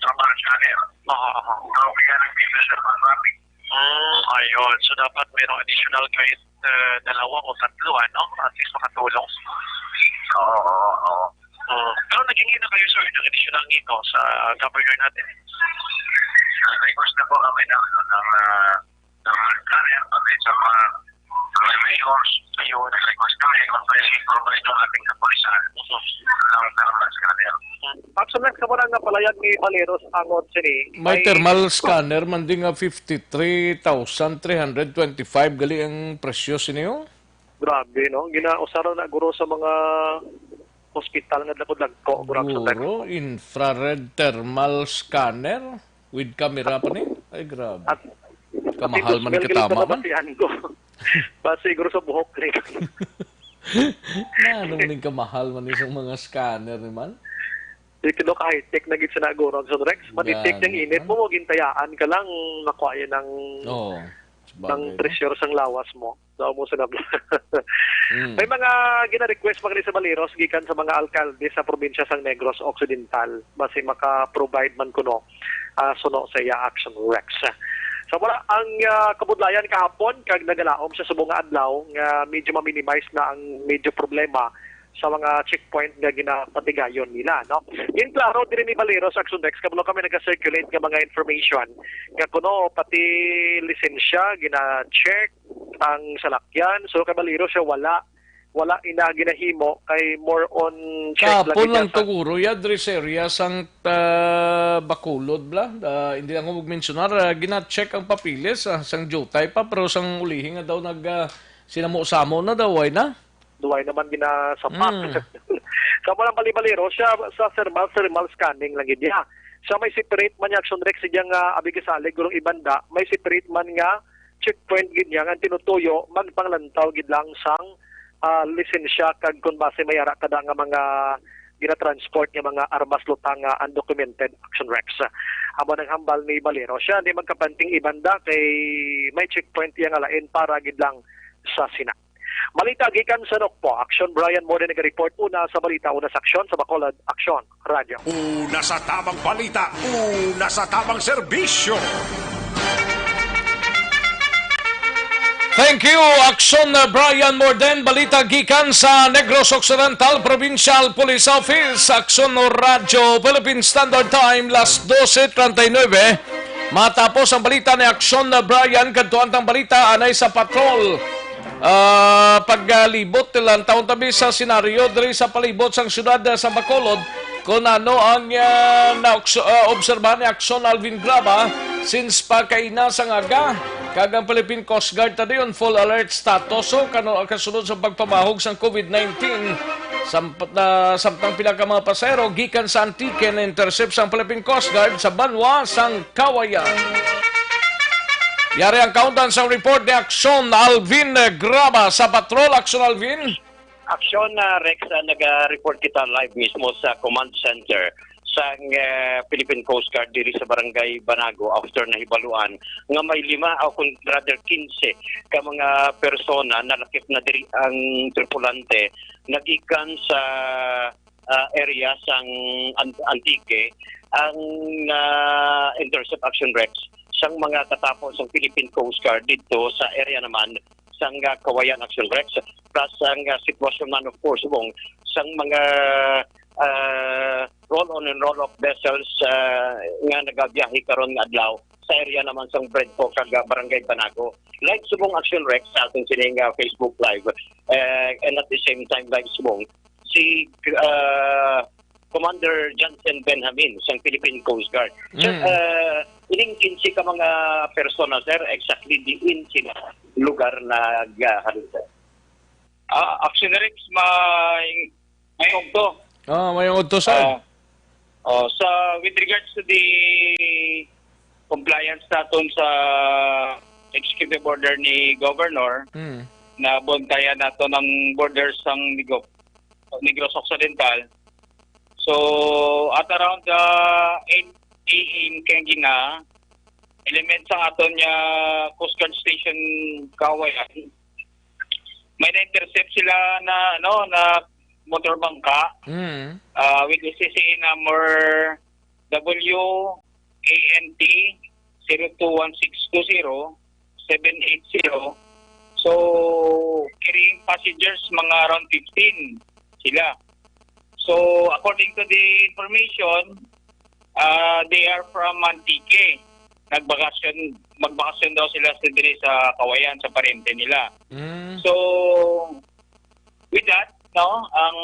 thermal scanner. Aha, aha. So, kaya nag-business sa traffic. Hmm, ayun. So, dapat merong additional kahit, eh, dalawa o tatlo, ano? At least makatulong. Oo, oo, oo. Hmm. Pero naging ina kayo, sir, ng additional nito sa governor natin? Request na po kami ng, ng, ah, ng carrier, pati sa mga, sa mga mayors. Ayun. Request kami kung pwede i-provide ng ating kapulisan Mhm. ng thermal scanner. Actually, sa muna nga palayag ni Valeros angon sini, May may thermal scanner man din nga fifty-three thousand three hundred twenty-five gali ang presyo sini, oh. Grabe, no? Ginausaran na guro sa mga hospital nga dagko-dagko, guro ang sa Guro, infrared thermal scanner with camera pa ni. Ay, grabe. At Kamahal Ati man ni dos mil katama man. Basihan ko. Ba, siguro sa buhok ni. Na, ano man yung kamahal man yung mga scanner ni man? Di kino ka high-tech na gid sa nagurang sa Rex. Madetect Gani yung init man. mo, gintayaan ka lang, makuha yan ng, Oo, ng sabagay, no? pressure sang lawas mo. Sa mo sa nabla. Mm. May mga gina-request, mga sa Baleros, gikan sa mga alkalde sa probinsya sang Negros Occidental. Basi maka-provide man kuno, ah, suno sa iya action, Rex. Sa wala ang, ah, kabudlayan kahapon, kag nagalaom sa subong nga adlaw, nga medyo ma-minimize na ang medyo problema sa mga checkpoint nga ginapatigayon nila, no? In klaro, diri ni Baleros Action Desk, kabalo kami nag-circulate nga mga information nga kuno pati lisensya gina-check ang salakyan. So, kay Baleros siya, wala, wala ina ginahimo kay more on check Kahapon lang lang gid siya sa to, guro, ya, diri sa area sang, ah, Bacolod, bla. Ah, hindi lang ko magmensyonar, ah, gina-check ang papeles, ah, sang jutay pa, pero sang ulihi nga daw nag, ah, sinamo-samo na daw, ay na? Duway naman ginasapak. Mm. Sa mga bali-balero, siya sa thermal, thermal scanning lang gid niya. Sa may separate man niya, Action Rex, siya nga abi kasalig gurong ibanda, may separate man nga checkpoint gid niya nga tinutuyo, magpanglantaw gid lang sang, ah, lisensya kag kung base may ara kada nga mga ginatransport nga mga armas lutang nga undocumented, Action Rex. Amo nang hambal ni Balero. Siya, di magkapanting ibanda kay may checkpoint iya nga lain para gid lang sa sina. Balita gikan sa Nokpo. Action Brian Mode naga-report una sa balita, una sa aksyon sa Bacolod Aksyon Radio. Una sa tamang balita, una sa tamang serbisyo. Thank you, Aksyon, uh, Brian Morden. Balita gikan sa Negros Occidental Provincial Police Office. Aksyon, Radyo Philippine Standard Time, las doce treinta y nueve. Matapos ang balita ni Aksyon, uh, Brian, kadtuan tang balita anay sa patrol. Ah, paglibot lang taon tabi sa senaryo diri sa palibot sang siyudad, uh, sa Bacolod, kung ano ang, ah, naokso-, ah, obserbahan ni Aksyon Alvin Graba since pagkaina sang aga. Kag ang Philippine Coast Guard ta dayon full alert status, so, kano, kasunod sa pagpamahog sang COVID nineteen. Samp-, na, samtang pila ka mga pasahero gikan sa Antique na intercept sang Philippine Coast Guard sa banwa sang Kawayan. Yari ang kaundan sang report ni Aksyon Alvin Graba sa Patrol. Aksyon Alvin. Aksyon, ah, Rex, ah, naga-report kita live mismo sa command center sang, eh, Philippine Coast Guard diri sa Barangay Banago after nahibaluan nga may lima o kung rather quince ka mga persona nalakip na diri ang tripulante nagikan sa, ah, area sang An-, Antique ang, ah, intercept, Aksyon Rex, sang mga katapo sang Philippine Coast Guard dito sa area naman sang, ah, Kawayan, Aksyon Rex, plus ang, ah, sitwasyon man, of course, subong sang mga, ah, roll-on and roll-off vessels, ah, nga nagabiyahe karon nga adlaw sa area naman sang Bredco kag, ah, Barangay Banago. Live subong, Aksyon Rex, sa aton sining, ah, Facebook Live, eh, and at the same time live subong si, ah, Commander Johnson Benjamin sang Philippine Coast Guard. Sir, Mm. ah, ining quince ka mga persona, sir, exactly diin sila lugar naghalin, sir? Ah, Action Rex, may, may ugto. Ah, may ugto, sir. Ah, oh, sa, with regards to the compliance naton sa executive order ni Governor, Mm. na bantayan naton ang borders sang Negro-, Negros Occidental. So, at around, ah, eight A M kay gina, element sa aton nga Coast Guard Station Kawayan, may na-intercept sila na, ano, na motor bangka, Mm. ah, with S S A number W A N T zero two one six two zero seven eight zero. So, carrying passengers, mga around fifteen sila. So, according to the information, ah, they are from Antique. Nagbakasyon, magbakasyon daw sila sa diri sa Kawayan, sa parente nila. Mm. So, with that, no, ang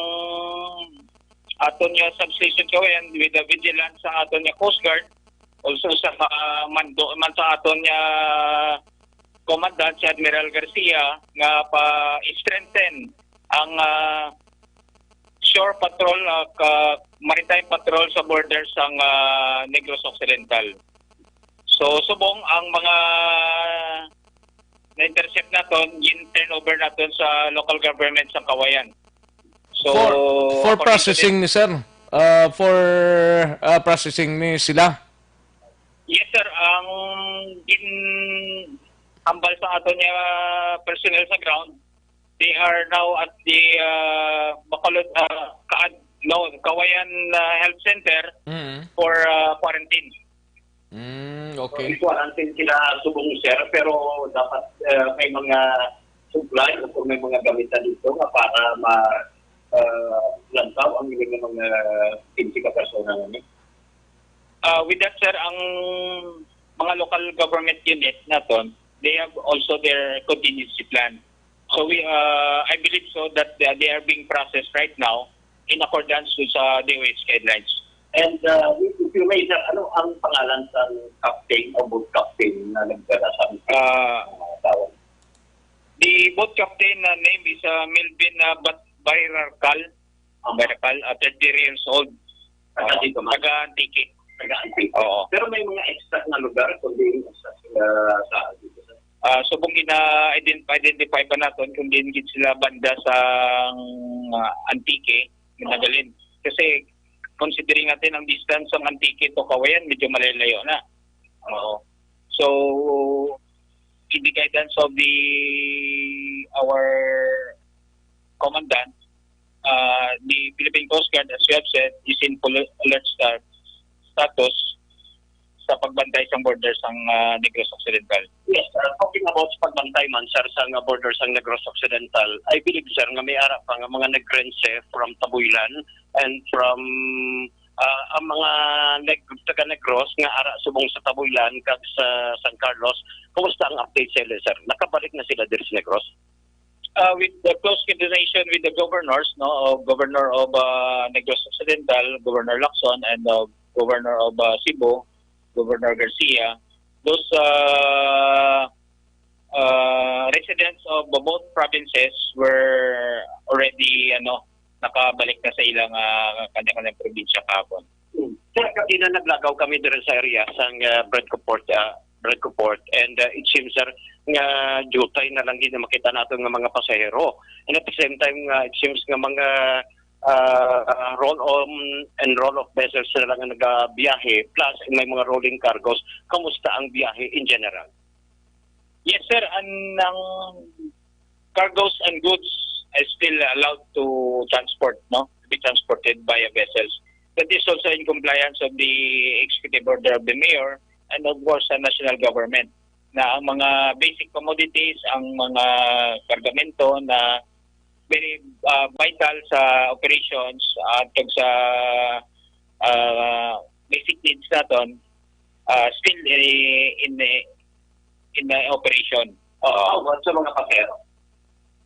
aton nga substation Kawayan, with the vigilance sa aton nga Coast Guard, also sa, ah, mando man sa aton nga commandant, si Admiral Garcia, nga pa-strengthen ang, ah, shore patrol, ah, ka-, maritime patrol sa border sang, ah, Negros Occidental. So, subong ang mga na-intercept naton, gin-turn over naton sa local government sa Kawayan. So, For, for according to processing this ni sir? Uh, for, uh, processing ni sila? Yes, sir. Ang gin-, ambal sa aton nga personnel sa ground, they are now at the, uh, Bacolod, uh, Kaad-, no, Kawayan, uh, Health Center Mm. for, uh, quarantine. Mm, okay. So, quarantine sila subong, sir, pero dapat, uh, may mga supply o kung may mga gamit na dito nga para ma-, uh, lantaw ang ilang mga quince ka persona nga ni. Uh, with that, sir, ang mga local government unit naton, they have also their contingency plan. So we, uh, I believe so that, uh, they are being processed right now in accordance with, uh, D O H guidelines. And, uh, if you may, sir, ano ang pangalan sa captain o boat captain na nagdala sa, uh, tao? The boat captain, uh, name is, uh, Melvin, uh, Bat-, Bayrarcal. Ang Bayrarcal, uh, thirty years old. Taga dito man? Taga Antique. Taga Antique. Oo. Pero may mga exact na lugar kung diin sa, sa, sa dito, sir? Ah, subong gina-ident-, identify pa naton kung diin gid sila banda sa, ah, Antique, ginagalin. Kasi considering natin ang distance sang Antique to Kawayan, medyo malayo-layo na. Oo. So, in the guidance of the, our commandant, uh, the Philippine Coast Guard, as you have said, is in full alert sta-, status. sa pagbantay sang border sang, ah, Negros Occidental. Yes, uh, talking about sa pagbantay man, sir, sa nga border sang Negros Occidental, I believe, sir, nga may ara pa nga mga Negrense from Tabuilan and from, ah, ang mga Neg-, taga Negros nga ara subong sa Tabuilan kag sa San Carlos. Kumusta ang update sa ila, sir? Nakabalik na sila diri sa Negros? Uh, with the close coordination with the governors, no, of Governor of, uh, Negros Occidental, Governor Lacson, and, uh, Governor of, uh, Cebu, Governor Garcia, those, uh, uh, residents of both provinces were already, ano, nakabalik na sa ilang, uh, kanya-kanyang probinsya kahapon. Hmm. Sir, kanina naglagaw kami diri sa area sang, uh, Bread Port, uh, Bread Port, and, uh, it seems, sir, nga jutay na lang gid na makita nato nga mga pasahero. And at the same time, nga it seems nga mga, uh, uh, roll on and roll off vessels na lang ang nagabiyahe, plus may mga rolling cargos. Kamusta ang biyahe in general? Yes, sir. Ang, ang cargos and goods is still allowed to transport, no? To be transported via vessels. That is also in compliance of the executive order of the mayor and, of course, sa national government, na ang mga basic commodities, ang mga kargamento na very, uh, vital sa operations at kag sa, uh, basic needs naton, uh, still in, in, in operation. Oo. About sa mga pasahero?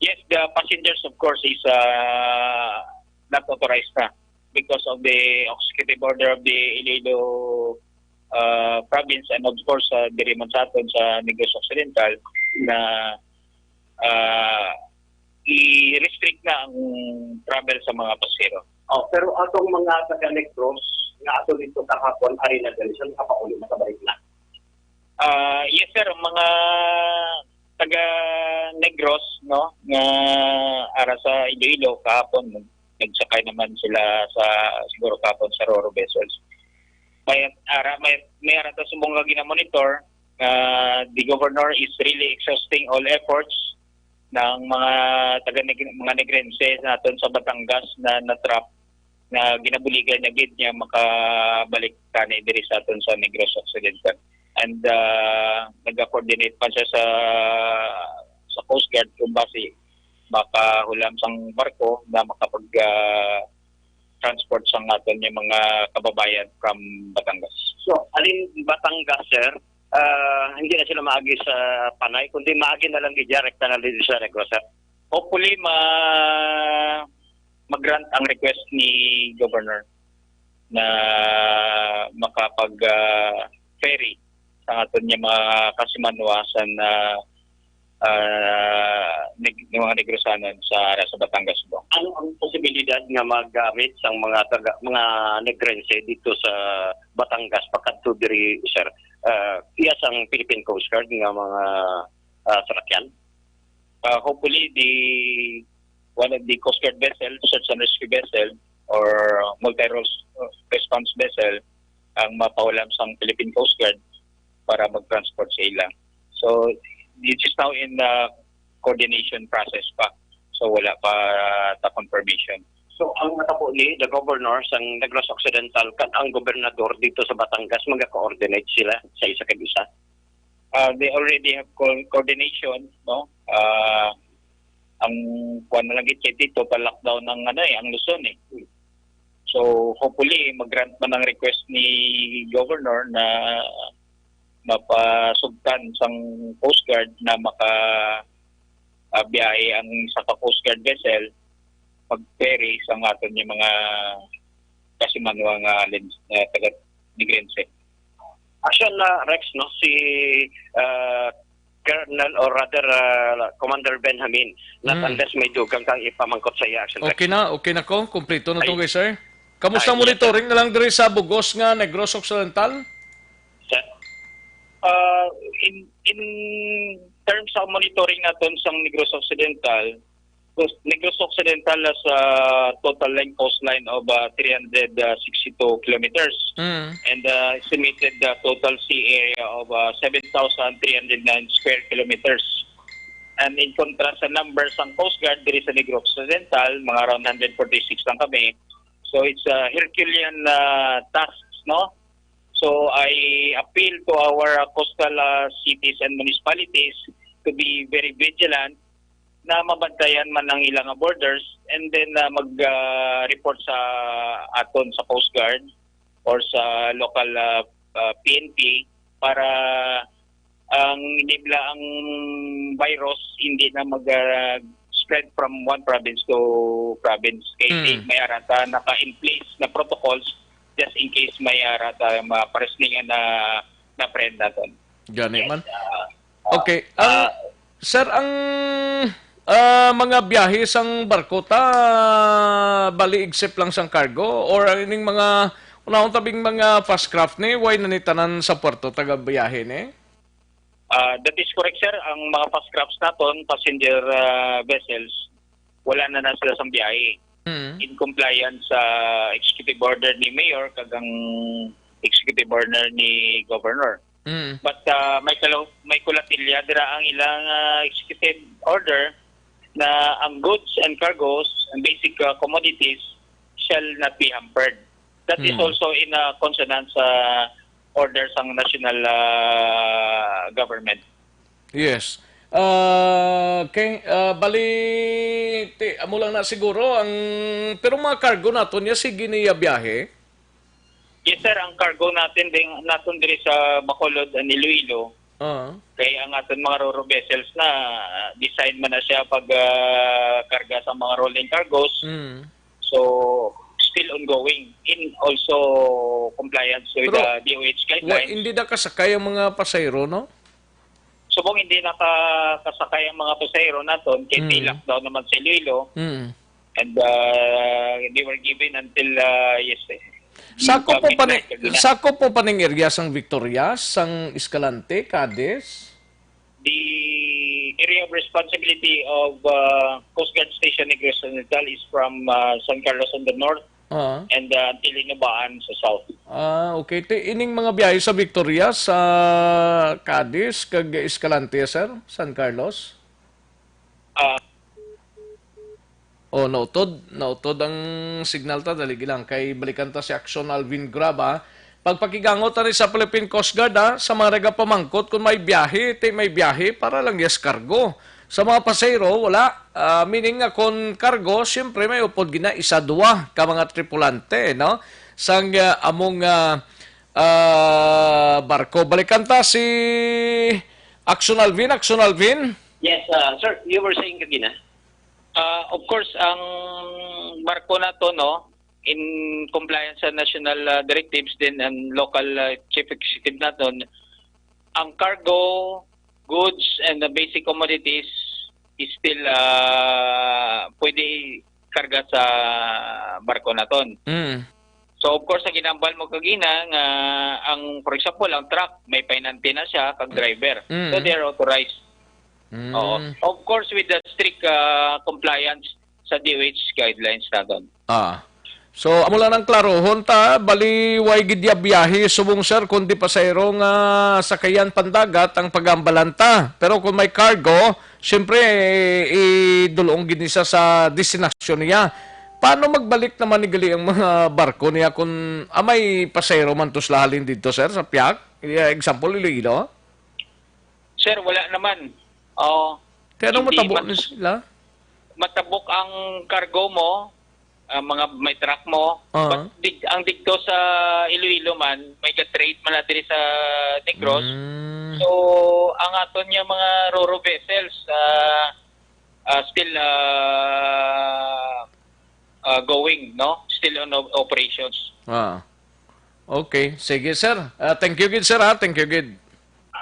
Yes, the passengers, of course, is, uh, not authorized na because of the executive order of the Iloilo, uh, province, and, of course, uh, diri man sa aton sa Negros Occidental, na, uh, i-restrict na ang travel sa mga pasahero. Oh, pero atong mga taga Negros nga ato dito kahapon, ari na diri sa nakapauli, nakabalik na. Ah, yes, sir. Ang mga taga Negros, no, nga ara sa Iloilo kahapon, nagsakay naman sila sa, siguro kahapon, sa Roro vessels. May ara, may, may ara ta subong nga ginamonitor. Uh, the governor is really exhausting all efforts ng mga taga Neg-, mga Negrense naton sa Batangas na na-trap, na ginabuligan niya gid nga makabalik tani diri sa aton sa Negros Occidental. And, uh, nag-coordinate pa siya sa, sa Coast Guard kung basi makahulam sang barko na makapag, uh, transport sang aton nga mga kababayan from Batangas. So, alin Batangas, sir? Ah, hindi na sila maagi sa Panay, kundi maagi na lang gid direkta na dito sa Negros, sir. Hopefully, ma-, mag-grant ang request ni Governor na makapag, ah, ferry sa aton nga mga kasimanwa sa, ah, ah, neg-, nga mga Negrosanon sa ara sa Batangas, Bong. Ano ang posibilidad nga magamit sang mga taga, mga Negrense dito sa Batangas pakadto diri, sir? Ah, iya sang Philippine Coast Guard nga mga, ah, salakyan? Ah, hopefully, the, one of the Coast Guard vessel, search and rescue vessel, or multi-role response vessel, ang mapahulam sang Philippine Coast Guard para mag-transport sa ila. So, it is now in the coordination process pa. So, wala pa ta confirmation. So, ang natabo ni the governor sang Negros Occidental kag ang gobernador dito sa Batangas, maga-coordinate sila sa isa kag isa? Uh, they already have co-, coordination, no? Uh, ang kuwan na lang gid kay dito, pa-lockdown ang, ano, eh, ang Luzon, eh. So, hopefully, mag-grant man ang request ni Governor na mapasugtan sang Coast Guard na maka, ah, biyahe ang isa ka Coast Guard vessel, mag-ferry sa aton nga mga kasimanwa nga lin-, nga taga Negrense. Action na, Rex, no? Si, ah, Colonel, or rather, ah, Commander Benjamin, not Mm. unless may dugang kang ipamangkot sa iya, Action Rex. Okay na, okay na ko. Kompleto na to, Ay. Kay sir. Kamusta Ay, yes, sir. monitoring na lang diri sa bugos nga Negros Occidental? Sir? Ah, in, in terms of monitoring naton sa Negros Occidental, Negros Occidental has a total length coastline of, uh, three hundred sixty-two kilometers Mm. and, uh, estimated, uh, total sea area of, uh, seven thousand three hundred nine square kilometers. And in contrast sa numbers sang Coast Guard diri sa Negros Occidental, mga around hundred forty-six lang kami. So it's a Herculean, uh, tasks, no? So I appeal to our, uh, coastal, uh, cities and municipalities to be very vigilant na mabantayan man ang ilang borders, and then, uh, mag, uh, report sa aton sa Coast Guard or sa local, uh, uh, P N P para ang, hindi bala ang virus hindi na mag, uh, spread from one province to province. Kay Mm. may ara ta naka-in place na protocols just in case may ara ta maparesningan na, na friend naton. Gani Yes, man. ah, ah, Okay. Ang, ah, sir, ang, ah, mga biyahe sang barko ta, bali except lang sang cargo or ining mga unahon tabing mga fast craft ni, way na ni tanan sa puerto taga biyahe ni? Ah, that is correct, sir. Ang mga fast crafts naton, passenger, ah, vessels, wala na na sila sang biyahe Mm. in compliance sa executive order ni Mayor kag ang executive order ni Governor. Mm. But, ah, may kalaw-, may kulatilya dira ang ilang, ah, executive order na ang goods and cargos and basic, ah, commodities shall not be hampered. That is Mm. also in, ah, consonance sa order sang national, ah, government. Yes. Ah, okay, ah, bali, ti-, amo lang na siguro ang, pero mga cargo naton niya, sige niya biyahe? Yes, sir. Ang cargo natin din, natin diri sa Bacolod and Iloilo, Ah. kay ang aton mga ro-ro vessels na, ah, design man na siya pag, ah, karga sa mga rolling cargos. Mm. So, still ongoing in also compliance with Pero the D O H wa-, guidelines. hindi na kasakay ang mga pasahero, no? Subong hindi nakakasakay ang mga pasahero naton, kay Mm. lockdown naman sa Iloilo. Mm. And, uh, they were given until, uh, yes, eh. Sakop po pa ni, Midnight kagina. Sakop po pa ning area sang Victoria, sang Escalante, Cadiz? The area of responsibility of, uh, Coast Guard Station Negros Oriental is from, uh, San Carlos on the north Ah. and, uh, until Inubaan sa south. Ah, okay. Ti-, ining mga biyahe sa Victoria, sa Cadiz, kag Escalante, sir? San Carlos? Ah. Oh, nautod. Nautod ang signal ta. Dali lang. Kay balikan ta si Action Alvin Graba. Pagpakigangot ta ni sa Philippine Coast Guard, ha, sa mga nagapamangkot kung may biyahe, ti may biyahe para lang yes cargo. Sa mga pasahero, wala. Ah, meaning nga kung cargo, siyempre may upod gina isa, duwa ka mga tripulante, no? Sang, ah, among, ah, ah, barko. Balikan ta si Action Alvin. Action Alvin? Yes, uh, sir, you were saying kagina? Uh, of course, ang barko nato, no, in compliance sa national, uh, directives din and local, uh, chief executive naton, ang cargo, goods, and the basic commodities is still, uh, pwede karga sa barko naton. Mm. So, of course, ang ginambal mo kagina nga ang, for example, ang truck, may painante na siya, kag driver. Mm. So, they are authorized. Mm. Oo. Of course, with the strict, uh, compliance sa D O H guidelines naton. Ah. So, amo lang ang klarohon ta, bali, way gid ya biyahe subong, sir, kundi pasahero nga sakayan pandagat ang pagambalan ta. Pero kung may cargo, siyempre, idulong gid ni siya sa destinasyon niya. Paano magbalik naman ni gali ang mga barko niya kung, ah, may pasahero man to sila halin dito, sir, sa Piak? Yeah, example, Iloilo? Sir, wala naman. Oh, Kaya anong hindi matabo mat-, ni sila? Matabok ang cargo mo, ah, mga may truck mo. Ah. But dig-, ang digto sa Iloilo man, may ga-trade man na diri sa Negros. Mm. So, ang aton nga mga ro-ro vessels, ah, ah, still, ah, ah, going, no? Still on op-, operations. Ah. Okay. Sige, sir. Ah, thank you gid, sir, ha? Thank you gid.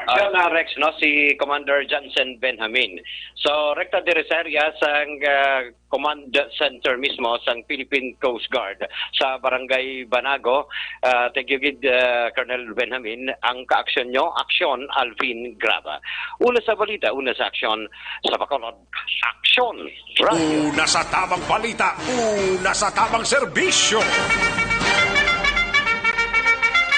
John, ah, Rex, no, si Commander Johnson Benjamin. So, rekta diri sa area sang, ah, Command Center mismo sang Philippine Coast Guard sa Barangay Banago. Ah, thank you gid, ah, Colonel Benjamin. Ang kaaksyon nyo, aksyon, Alvin Graba. Una sa balita, una sa aksyon, sa Bacolod, Aksyon Radio. Una sa tamang balita, una sa tamang serbisyo.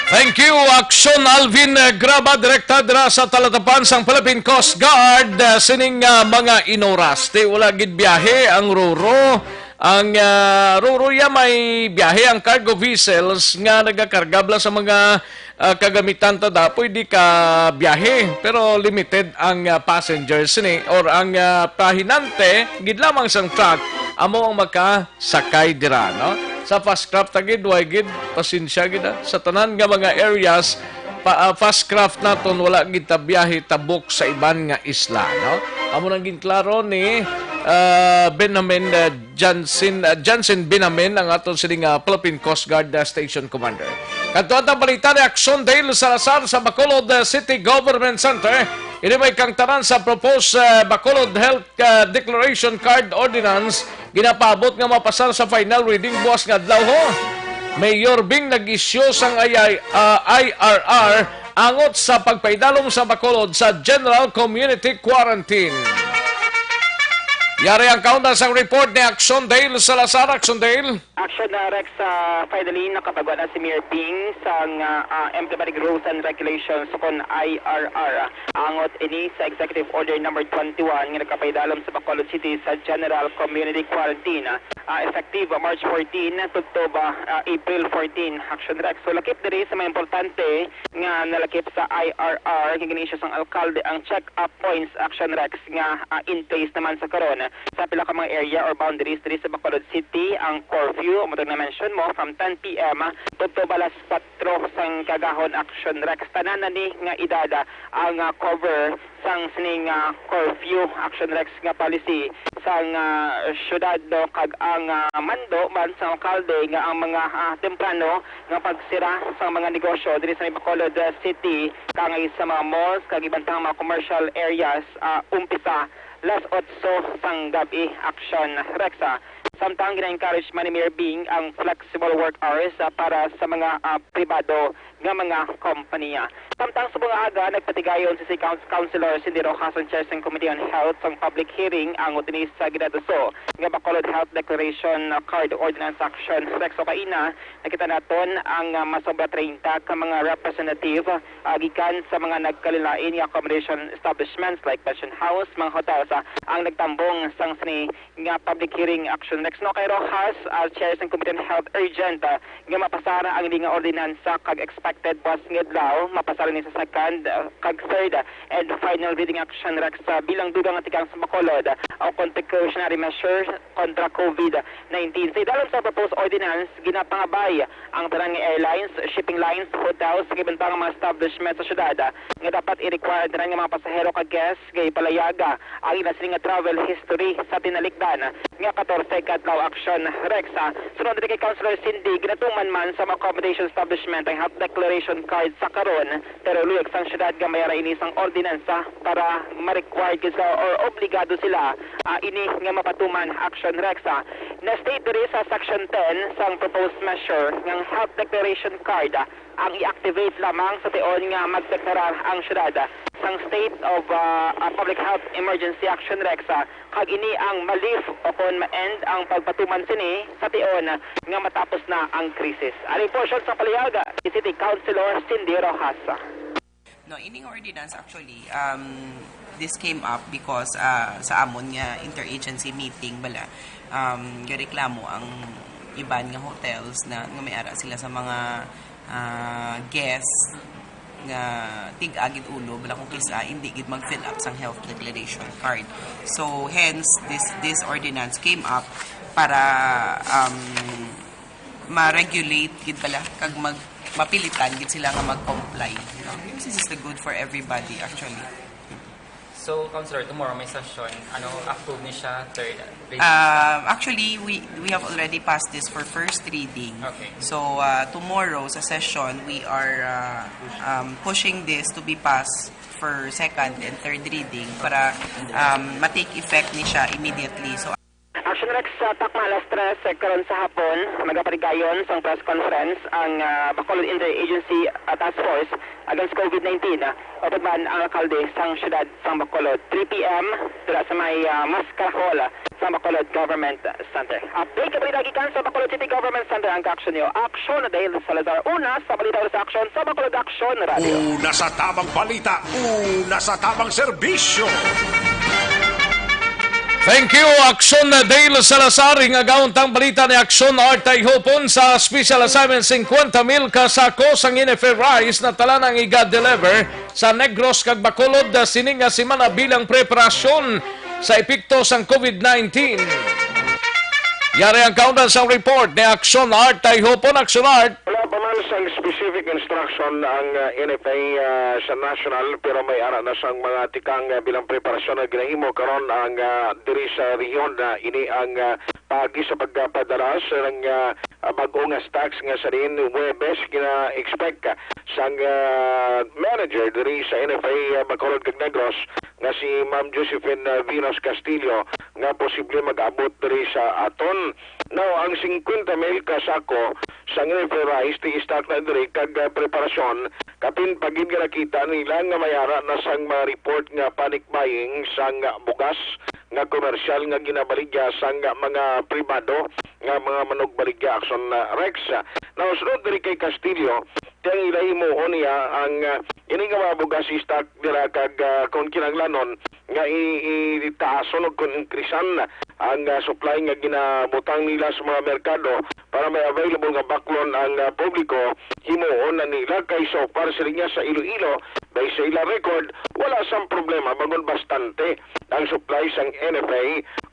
Thank you, Aksyon Alvin, eh, Graba, direkta dira sa talatapan sang Philippine Coast Guard. Eh, sining, ah, mga inoras, ti wala gid biyahe ang ro-ro. Ang, ah, ro-ro ya may biyahe ang cargo vessels nga nagakarga bala sa mga ah, kagamitan ta da, pwede ka biyahe, pero limited ang, ah, passengers ni or ang, ah, pahinante gid lamang sang truck amo ang makasakay dira, no? Sa fast craft ta gid, way gid, pasensya gid, ah. Sa tanan nga mga areas, pa, ah, fast craft naton, wala gid ta biyahe tabok sa iban nga isla, no? Amo nang ginklaro ni, ah, Benjamin, ah, Jansen, ah, Jansen Binamin, ang aton sini nga Philippine Coast Guard, ah, Station Commander. Kadto ang balita ni Aksyon Dale Salazar sa Bacolod, ah, City Government Center. Ini may kangtaran sa proposed, ah, Bacolod Health, ah, Declaration Card Ordinance, ginapaabot nga mapasar sa final reading buwas nga adlaw, ho. Mayor Bing nag-isyu sang I I, ah, I R R angot sa pagpaidalom sa Bacolod sa General Community Quarantine. Yari ang kaunta sang report ni Aksyon Dale Salazar. Aksyon Dale. Action na, Rex. Ah, finally, nakapagwa na si Mayor Bing sang, ah, ah, Implementing Rules and Regulations, kon I R R. Angot ini sa Executive Order Number twenty-one nga nagkapaidalom sa Bacolod City sa General Community Quarantine, ah, effective March fourteen tubtob, ah, April fourteen. Action, Rex. So, lakip diri sa mga importante nga nalakip sa I R R nga gin-issue sang alkalde ang check-up points, Action Rex, nga, ah, in place naman sa karon sa pila ka mga area or boundaries diri sa Bacolod City. Ang curfew, amo tong na-mention mo, from ten P M tubtob alas kwatro sang kagahon, Action Rex. Tanan na ni nga edad, ah, ang, ah, cover sang sining, ah, curfew, Action Rex, nga policy sang, ah, syudad, no, kag ang, ah, mando man sang alkalde nga ang mga, ah, temprano nga pagsira sa mga negosyo diri sa may Bacolod, ah, City, kaangay sa mga malls kag iban pang mga commercial areas, ah, umpisa las otso sang gab-i, Action Rex, ah. Samtang gina-encourage man ni Mayor Bing ang flexible work hours, ah, para sa mga, ah, pribado nga mga kompanya. Samtang subong nga aga, nagpatigayon si City Council Councilor Cindy Rojas, ang Chair sang Committee on Health, sang public hearing angot ini sa ginatuso nga Bacolod Health Declaration Card Ordinance, Action Rex. O kaina, nakita naton ang, ah, masobra treinta ka mga representative, ah, gikan sa mga nagkalain-lain nga accommodation establishments like pension house, mga hotels, ah, ang nagtambong sang sini nga public hearing, Action Rex. No, kay Rojas, ah, Chair sang Committee on Health, urgent, ah, nga mapasara ang ini nga ordinansa kag expected buwas nga adlaw mapasara ni sa second, ah, kag third, ah, and final reading, Action Rex, ah, bilang dugang nga tikang sa Bacolod, ah, o kon precautionary measure kontra COVID nineteen. Sa idalom sa proposed ordinance, ginapangabay ang tanan nga airlines, shipping lines, hotels, kag iban pa nga mga establishment sa syudad, ah, nga dapat i-require ang tanan nga mga pasahero kag guests nga ipalayaga ang ila sini nga travel history sa tinalikdan nga katorse ka adlaw, Action Rex. Sunod diri kay Councilor Cindy, ginatuman man sa mga accommodation establishment ang health declaration card sa karon, pero luyag sang syudad nga mayara ini sang ordinansa para ma-required gid sila or obligado sila, ah, ini nga mapatuman, Action Rex. Na-state diri sa Section ten sang proposed measure nga ang health declaration card, ah, ang i-activate lamang sa tion nga magdeklarar ang syudad sang state of, ah, ah, public health emergency, Action Rex, ah, kag ini ang ma-lift o kon ma-end ang pagpatuman sini sa tion nga matapos na ang krisis. Ari portion sa palihag ni City Councilor Cindy Rojas. No, ining ordinance actually, um, this came up because, ah, sa amon nga interagency meeting bala, um, gareklamo ang iban nga hotels na nga may ara sila sa mga, ah, guests nga tig-a gid ulo bala kung kis-a hindi gid mag-fill up sang health declaration card. So hence this this ordinance came up para, um, ma-regulate gid bala kag mag mapilitan gid sila nga mag-comply, no? This is the good for everybody, actually. So, Councilor, tomorrow may session. Ano, approve ni siya, third reading? Um, actually, we we have already passed this for first reading. Okay. So, uh, tomorrow sa session, we are, uh, um, pushing this to be passed for second and third reading para, um, ma-take effect ni siya immediately. So, Action Rex, sa takna alas tres, eh, karon sa hapon, magapatigayon sang press conference ang, ah, Bacolod Interagency, ah, Task Force Against COVID nineteen, ah, upod man ang alkalde sang siyudad sang Bacolod, three P M, dira sa may, ah, Mascara Hall, ah, sa Bacolod Government Center. Update ka balita gikan sa Bacolod City Government Center, ang kaaksyon niyo. Aksyon, Dale Salazar. Una sa balita, una sa aksyon, sa Bacolod Aksyon Radio. Una sa tamang balita, una sa tamang serbisyo. Thank you, Action Dale Salazar. Hingagaon tang balita ni Action Artay Hopon sa special assignment, fifty mil ka sako sang N F A rice na talan ang iga-deliver sa Negros kag Bacolod, ah, sini nga semana bilang preparasyon sa epekto sang COVID nineteen. Yari ang kaundan sang report ni Action Artay Hopon. Action Art. Wala pa man sang specific instruction ang, ah, N F A, ah, sa national, pero may ara na sang mga tikang, ah, bilang preparasyon nga ginahimo karon ang, ah, diri sa rehiyon. Ah, ini ang, ah, paagi sa pagpadala sang, ah, ah, bag-o nga stocks nga sa diin Huwebes gina-expect, ah, sang, ah, manager diri sa N F A, ah, Bacolod kag Negros nga si Ma'am Josephine, ah, Venus Castillo nga posible mag-abot diri sa aton. Now, ang fifty mil ka sako sang N F A rice ti stock na diri kag, ah, preparasyon, kapin pa gid nga nakita nila nga may ara na sang mga report nga panic buying sang bugas nga komersyal nga ginabaligya sang mga pribado nga mga manugbaligya, Action, ah, Rex. Now, sunod diri kay Castillo, ti ang ila himuon niya ang, ah, ini nga mga bugas stock dira kag, ah, kung kinahanglanon nga i-, i-, itaason o kung increasean ang, ah, supply nga ginabutang nila sa mga merkado para may available nga baklon ang, ah, publiko, himuon na nila kay so far sila niya sa Iloilo, based sa ila record, wala sang problema, bangod bastante ang supply sang N F A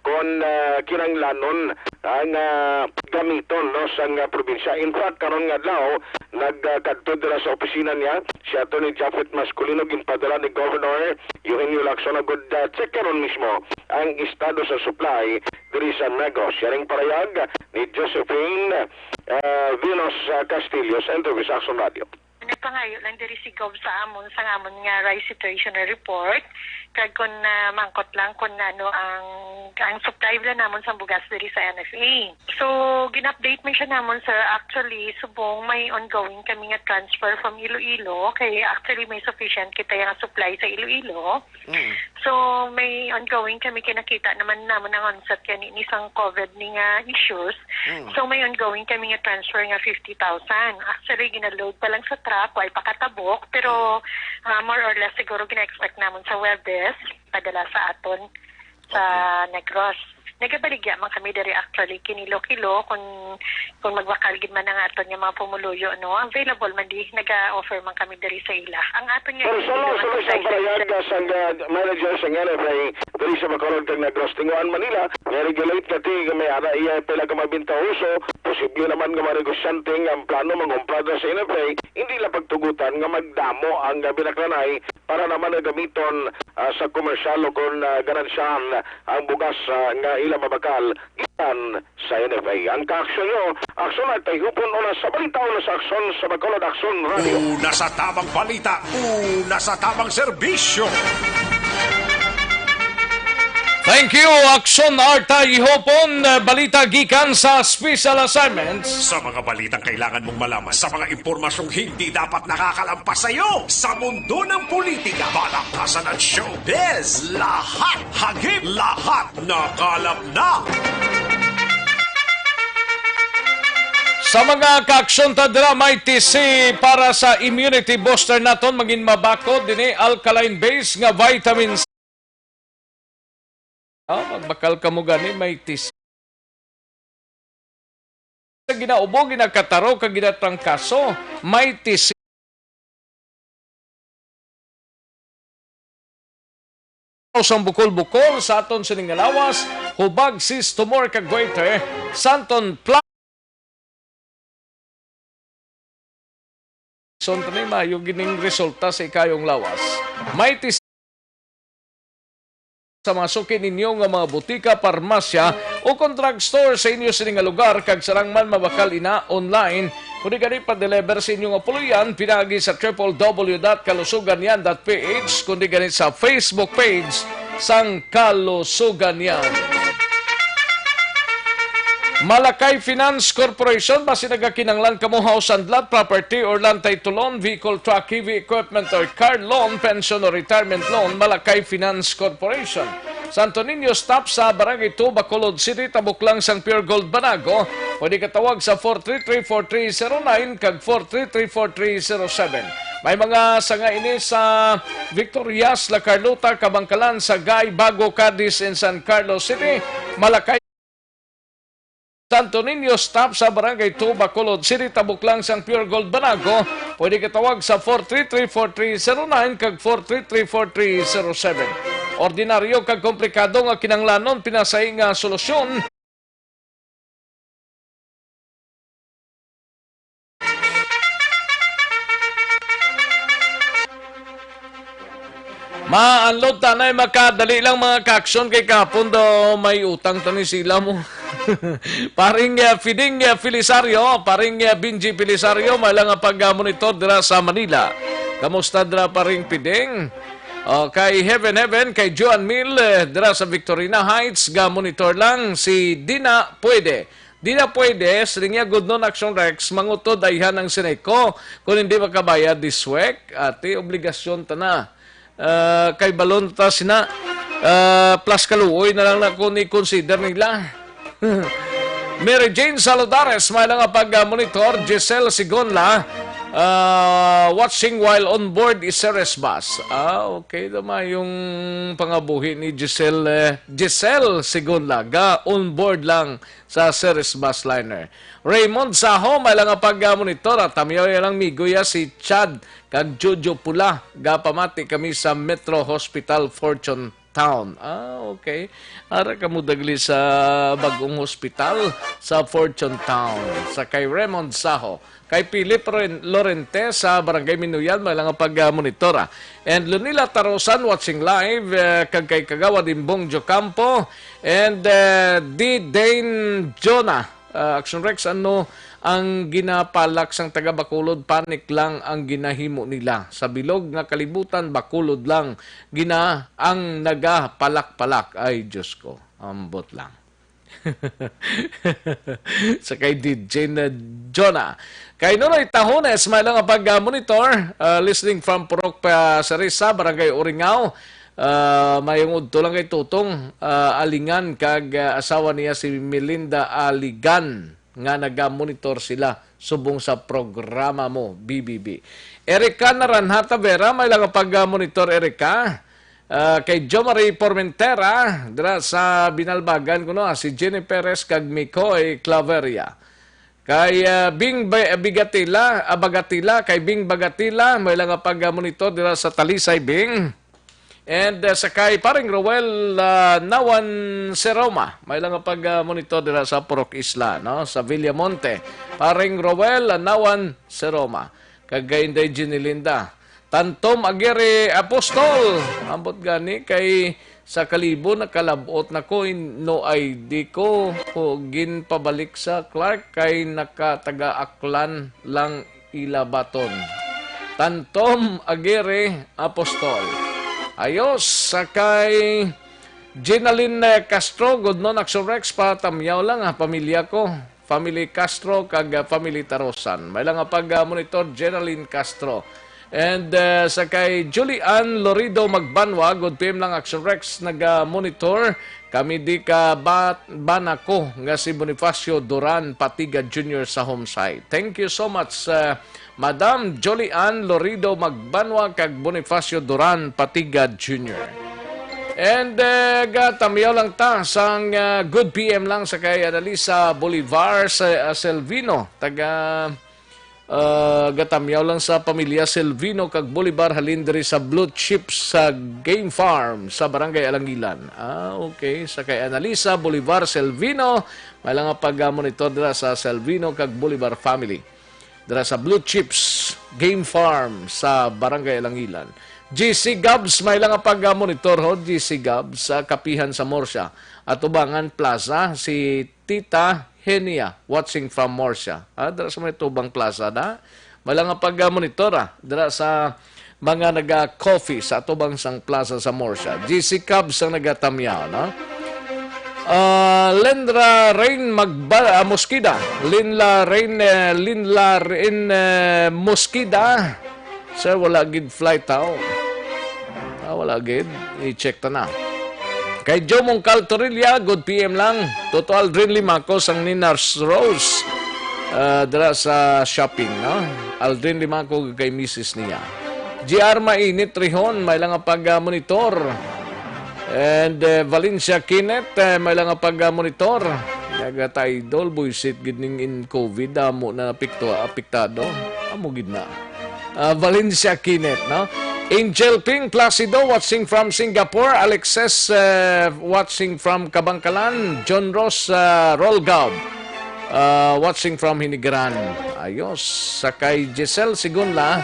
kon, ah, kinahanglanon ang, ah, gamiton, no, sang, ah, probinsya. In fact, karon nga adlaw, nagkadto dira sa opisina niya si Attorney Japhet Masculino, ginpadala ni Governor Eugenio Lacson, agud, ah, check karon mismo ang estado sa supply diri sa Negros. Yaring parayag ni Josephine, ah, Venus, ah, Castillo sa interview sa Action Radio. Nagpangayo lang diri si Gov sa amon, sa amon nga rice situation report, kag kun, ah, mangkot lang kun ano ang, ang supply lang namon sa bugas diri sa N F A. So, gin-update man siya namon, sir. Actually, subong may ongoing kami nga transfer from Iloilo, kay actually may sufficient kita nga supply sa Iloilo. Mm. So, may ongoing kami, kinakita naman namon ang onset gani ni sang COVID ni nga issues. Mm. So, may ongoing kami nga transfer nga fifty thousand. Actually, ginaload pa lang sa truck, way pa katabok, pero, ah, more or less siguro gina-expect namon sa Huwebes, padala sa aton sa Okay. Negros. Nagabaligya man kami diri actually, kinilo-kilo, kung, kung magbakal gid man ang aton nga mga pumuluyo, no? Available man di, naga-offer man kami diri sa ila. Ang aton nga Pero sa ilo, mga sa isang supply parayag center. Sa nga manager sa N F A diri sa Bacolod kag Negros, Tinguan, Manila, may regulate na ti nga may ara iya pila ka mabintahoso, posible naman nga mga negosyante nga ang plano mangumpra sa N F A, hindi lang pagtugutan nga magdamo ang, ah, binaklanay para naman nga gamiton, ah, sa komersyal o kon, ah, ganansyahan ang bugas, ah, nga ila mabakal gikan sa N F A. Ang kaaksyon nyo, Aksyon at Tayhupon, una sa balita, una sa aksyon, sa Bacolod Aksyon Radio. Una sa tamang balita, una sa tamang serbisyo. Thank you, Aksyon Arta Ihopon. Balita gikan sa Special Assignments. Sa mga balitang kailangan mong malaman, sa mga impormasyong hindi dapat nakakalampas sa iyo, sa mundo ng politika, balakasan at showbiz, lahat hagip, lahat nakalap na. Sa mga kaaksyon ta dira, may T C para sa immunity booster naton, mangin mabakod dini, alkaline base nga vitamin C. Ah, magbakal kamo gani, may T C. Sa ginaubo, ginakataro, kag ginatrangkaso, may T C. Sang bukol-bukol sa aton sining nga lawas, hubag, cyst, tumor, kag goiter, Santon Plus. Son, tani, maayo gining resulta sa ikayong lawas. May tis-, sa mga suki ninyo nga mga butika, parmasya, o kon drugstore sa inyo sini nga lugar, kag sarang man mabakal ina online, kundi gani pa-deliver sa inyo nga puloy-an pinaagi sa triple W dot kalusugan yan dot P H, kundi gani sa Facebook page sang Kalusugan Yan. Malakay Finance Corporation, basi nagakinanglan kamo house and lot, property or land title loan, vehicle, truck, heavy equipment or car loan, pension or retirement loan, Malakay Finance Corporation. Santo Niño, stop sa Barangay two, Bacolod City, tabok lang sang Pure Gold Banago. Pwede katawag sa four three three, four three zero nine kag four three three, four three zero seven. May mga sanga ini sa Victorias, La Carlota, Kabangkalan, Sagay, Bago, Cadiz, and San Carlos City, Malakay, Santo Niño, stop sa Barangay two, Bacolod City, tabok lang sang Pure Gold Banago. Pwede ka tawag sa four three three four three zero nine kag four three three four three zero seven. Ordinaryo kag komplikado nga kinahanglanon pinasahi nga solusyon. Ma-unload tanay, makadali lang, mga ka-aksyon, kay kahapon daw may utang tani sila mo. Paring, eh, Fiding, eh, Felisario, paring, eh, Benji Felisario, may lang nga pag-monitor dira sa Manila. Kamusta dira, paring Fiding? O, kay Heaven Heaven, kay Joan Mill, eh, dira sa Victorina Heights, ga-monitor lang si Dina Pwede. Di na pwede, siling niya, "Good noon, Action Rex, mangutod ayhan ang sinay ko, kung hindi makabayad this week, ati, obligasyon ta na. Ah, kay balon ta sina, ah, plus kaluoy na lang na kung i-consider nila." Mary Jane Saludares, may lang nga pag-monitor, Giselle Sigonla, ah, watching while on board is Ceres bus. Ah, okay naman yung pangabuhi ni Giselle, eh, Giselle Sigonla, ga on board lang sa Ceres bus liner. Raymond Saho, may lang nga pag-monitor, at tamiyaw lang migo ya si Chad kag Jojo Pula, gapamati kami sa Metro Hospital, Fortune Town. Ah, okay. Ara ka mo dagli sa bagong hospital sa Fortune Town. Sa kay Raymond Saho, kay Philip Ren-, Lorente sa Barangay Minuyan, may lang nga pag-monitor, ah. And Lunila Tarosan watching live, eh, kag kay Kagawad Imbong Jocampo, and, eh, D Dane Jonah. Ah, Action Rex, ano ang ginapalak sang taga Bacolod? Panic lang ang ginahimo nila. Sa bilog nga kalibutan, Bacolod lang gina ang nagapalak-palak. Ay, Diyos ko, ambot lang. Sa kay D J na Jonah. Kay Nonoy Tahones, may lang nga pag-monitor, ah, listening from Purok pa Sarisa, Barangay Uringao. Ah, mayong udto lang kay Tutong, ah, Alingan kag, ah, asawa niya si Melinda Aligan nga naga-monitor sila subong sa programa mo, B B B. Erica Naranjata Vera, may lang nga pag-monitor, Erica. Ah, kay Jo Marie Formentera, dira sa Binalbagan kuno, ah, si Jenny Perez kag Micoy Claveria. Kay, ah, Bing Ba-, Bigatila, ah, Bagatila, kay Bing Bagatila, may lang nga pag-monitor dira sa Talisay, Bing. And, ah, sa kay Paring Roel, ah, Nawan Seroma, may lang nga pag-monitor dira sa Purok Isla, no? Sa Villamonte. Paring Roel, ah, Nawan Seroma. Kag kay Inday Jenelinda. Tantom Aguirre Apostol. Ambot gani kay sa kalibo nakalab-ot na ko, in-, no I D ko, ko ginpabalik sa Clark kay nakataga Aklan lang ila baton. Tantom Aguirre Apostol. Ayos, sa kay Jenaline, eh, Castro, good noon, Action Rex, patamyaw lang, ah, pamilya ko. Family Castro kag, ah, Family Tarosan. May lang nga pag, ah, monitor, Jenaline Castro. And, ah, sa kay Julie Ann Lorido Magbanwa, good P M lang, Action Rex, naga-monitor. Kami di ka ba-, bana ko nga si Bonifacio Duran Patiga Junior sa home site. Thank you so much, ah, Madam Jolie Ann Lorido Magbanwa kag Bonifacio Duran Patiga Junior. And, eh, gatamyaw lang ta sang, ah, good P M lang sa kay Annalisa Bolivar sa, ah, Selvino. Taga, ah, gatamyaw lang sa pamilya Selvino kag Bolivar halin diri sa Blue Chips sa Game Farm sa Barangay Alangilan. Ah, okay. Sa kay Annalisa Bolivar Selvino, may lang nga pag-monitor dira sa Selvino kag Bolivar family. Dira sa Blue Chips Game Farm sa Barangay Alangilan. G C Gabs, may lang nga pag-monitor ho, G C Gabs, sa Kapihan sa Murcia. Atubangan Plaza, si Tita Henia, watching from Murcia. Ah, dira sa may Tubang Plaza na. May lang nga pag-monitor, ah, dira sa mga naga-coffee sa atubang sang plaza sa Murcia. G C Cubs ang nagatamyaw, no? Ah, Lindra Rain Magba-, ah, Mosqueda. Linla Rain, eh, Linla Rain, eh, Mosqueda. Sir, wala gid flight tao. Ah, wala gid. I-check ta na. Kay Joe Mongcal Torilla, good P M lang. Toto Aldrin Limacos ang Ninars Rose. Ah, dira sa shopping, no? Aldrin Limaco kay misis niya. G R Mainit Rihon, may lang nga pag-monitor. And, eh, Valencia Kenneth, eh, may lang nga pag-monitor. Nagatay idol, buisit gid ning in COVID, amo na apekto-, apektado. Amo gid na. Ah, Valencia Kenneth, no? Angel Ping Placido, watching from Singapore. Alexis, eh, watching from Kabangkalan. John Ross, ah, Rolgab, ah, watching from Hinigaran. Ayos. Sa kay Giselle Sigunla.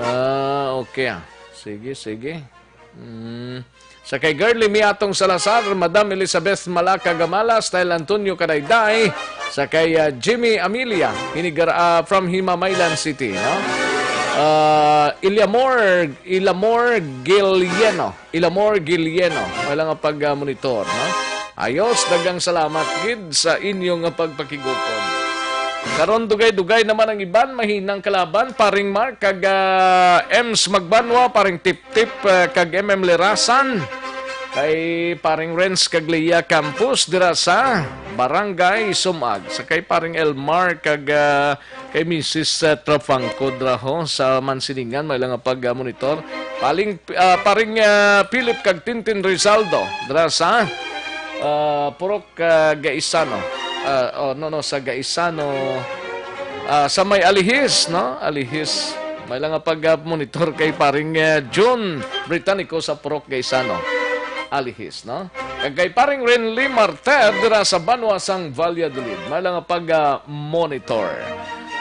Ah, okay, ah. Sige, sige. Mm. Sa kay Girly Miatong Salazar, Madam Elizabeth Malaka Gamala, Style Antonio Kadayday, sa kay, ah, Jimmy Amelia, Hinigar-, ah, from Himamaylan City, no? Ah, Ilamor, Ilamor Guilieno, Ilamor Guilieno, wala nga pag-monitor, no? Ayos, daghang salamat gid sa inyo nga pagpakigupon. Karon dugay-dugay naman ang iban, mahinang kalaban, paring Mark kag, ah, Ems Magbanwa, paring Tip Tip, eh, kag M M Lerasan, kay paring Renz kag Leia Campos dira sa Barangay Sumag, sa kay paring Elmar kag, ah, kay misis, eh, Trapangco dira ho sa Mansilingan, may lang nga pag-monitor. Paling, ah, paring, ah, Philip kag Tintin Rizaldo dira sa, ah, Purok, ah, Gaisano. Ah, oh, no, no, sa Gaisano, ah, sa may Alihis, no? Alihis. May lang nga pag-monitor kay paring, eh, June Britannico sa Purok Gaisano. Alihis, no? Kag kay paring Renly Marted dira sa banwa sang Valladolid. May lang nga pag-monitor.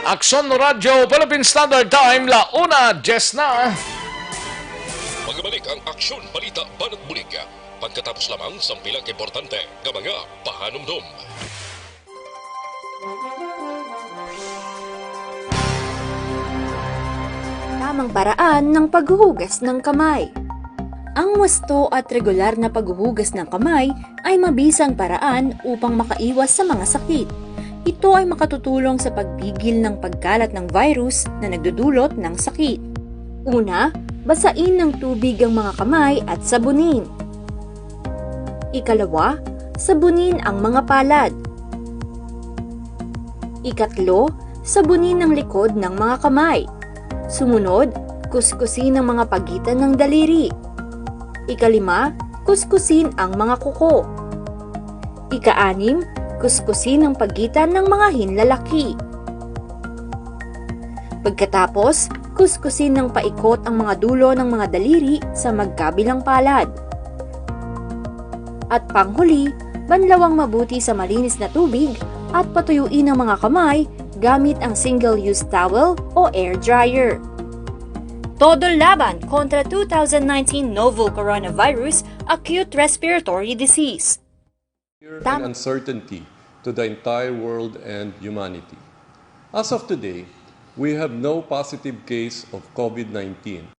Aksyon Radyo Philippine Standard Time, la una diez na. Magbalik ang Aksyon Balita Banat Bulig pagkatapos lamang sang pila ka importante nga mga pahanumdom. Tamang paraan ng paghuhugas ng kamay. Ang wasto at regular na paghuhugas ng kamay ay mabisang paraan upang makaiwas sa mga sakit. Ito ay makatutulong sa pagpigil ng pagkalat ng virus na nagdudulot ng sakit. Una, basain ng tubig ang mga kamay at sabunin. Ikalawa, sabunin ang mga palad. Ikatlo, sabunin ang likod ng mga kamay. Sumunod, kuskusin ang mga pagitan ng daliri. Ikalima, kuskusin ang mga kuko. Ikaanim, kuskusin ang pagitan ng mga hinlalaki. Pagkatapos, kuskusin ng paikot ang mga dulo ng mga daliri sa magkabilang palad. At panghuli, banlawang mabuti sa malinis na tubig at patuyuin ang mga kamay gamit ang single-use towel o air dryer. Todo laban kontra two thousand nineteen novel coronavirus acute respiratory disease. Fear and Tam- uncertainty to the entire world and humanity. As of today, we have no positive case of COVID nineteen.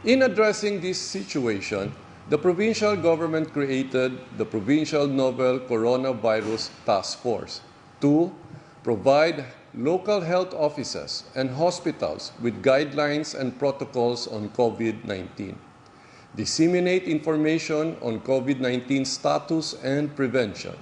In addressing this situation, the provincial government created the Provincial Novel Coronavirus Task Force to provide local health offices and hospitals with guidelines and protocols on COVID nineteen, disseminate information on COVID nineteen status and prevention,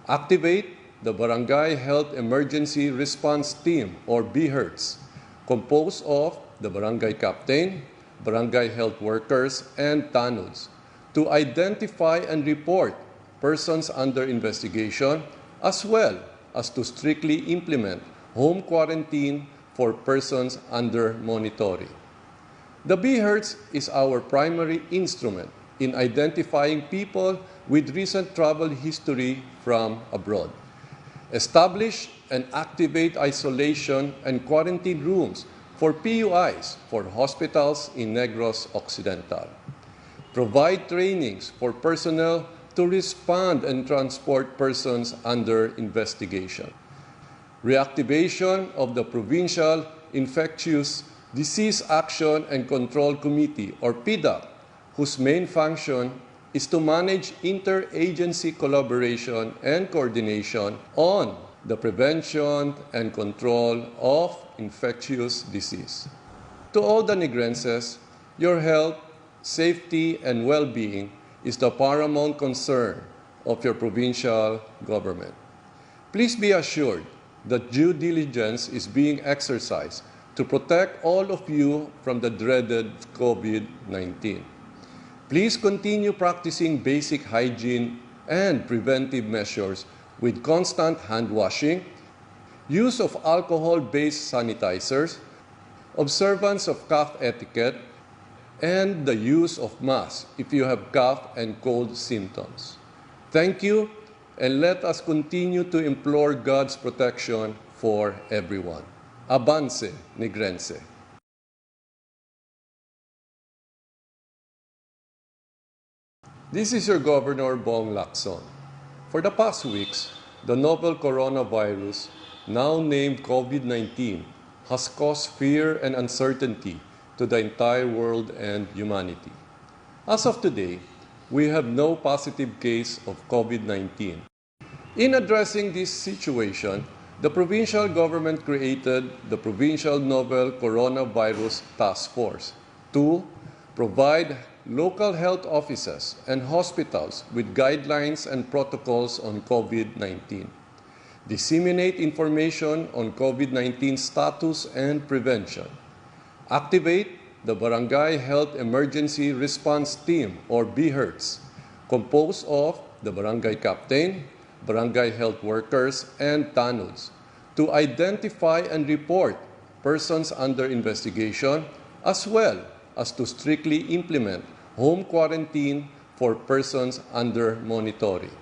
activate the Barangay Health Emergency Response Team, or BHERTs, composed of the barangay captain, barangay health workers, and tanods, to identify and report persons under investigation, as well as to strictly implement home quarantine for persons under monitoring. The BHERTs is our primary instrument in identifying people with recent travel history from abroad. Establish and activate isolation and quarantine rooms for P U Is for hospitals in Negros Occidental. Provide trainings for personnel to respond and transport persons under investigation. Reactivation of the Provincial Infectious Disease Action and Control Committee, or PIDAC, whose main function is to manage interagency collaboration and coordination on the prevention and control of infectious disease. To all the Negrenses, your health, safety, and well-being is the paramount concern of your provincial government. Please be assured that due diligence is being exercised to protect all of you from the dreaded COVID nineteen. Please continue practicing basic hygiene and preventive measures with constant hand washing, use of alcohol-based sanitizers, observance of cough etiquette, and the use of masks if you have cough and cold symptoms. Thank you, and let us continue to implore God's protection for everyone. Avance, Negrense. This is your Governor, Bong Lacson. For the past weeks, the novel coronavirus, now named COVID nineteen, has caused fear and uncertainty to the entire world and humanity. As of today, we have no positive case of COVID nineteen. In addressing this situation, the provincial government created the Provincial Novel Coronavirus Task Force to provide local health offices and hospitals with guidelines and protocols on COVID nineteen, disseminate information on COVID nineteen status and prevention, activate the Barangay Health Emergency Response Team, or BHERTs, composed of the barangay captain, barangay health workers, and tanods, to identify and report persons under investigation, as well as to strictly implement home quarantine for persons under monitoring.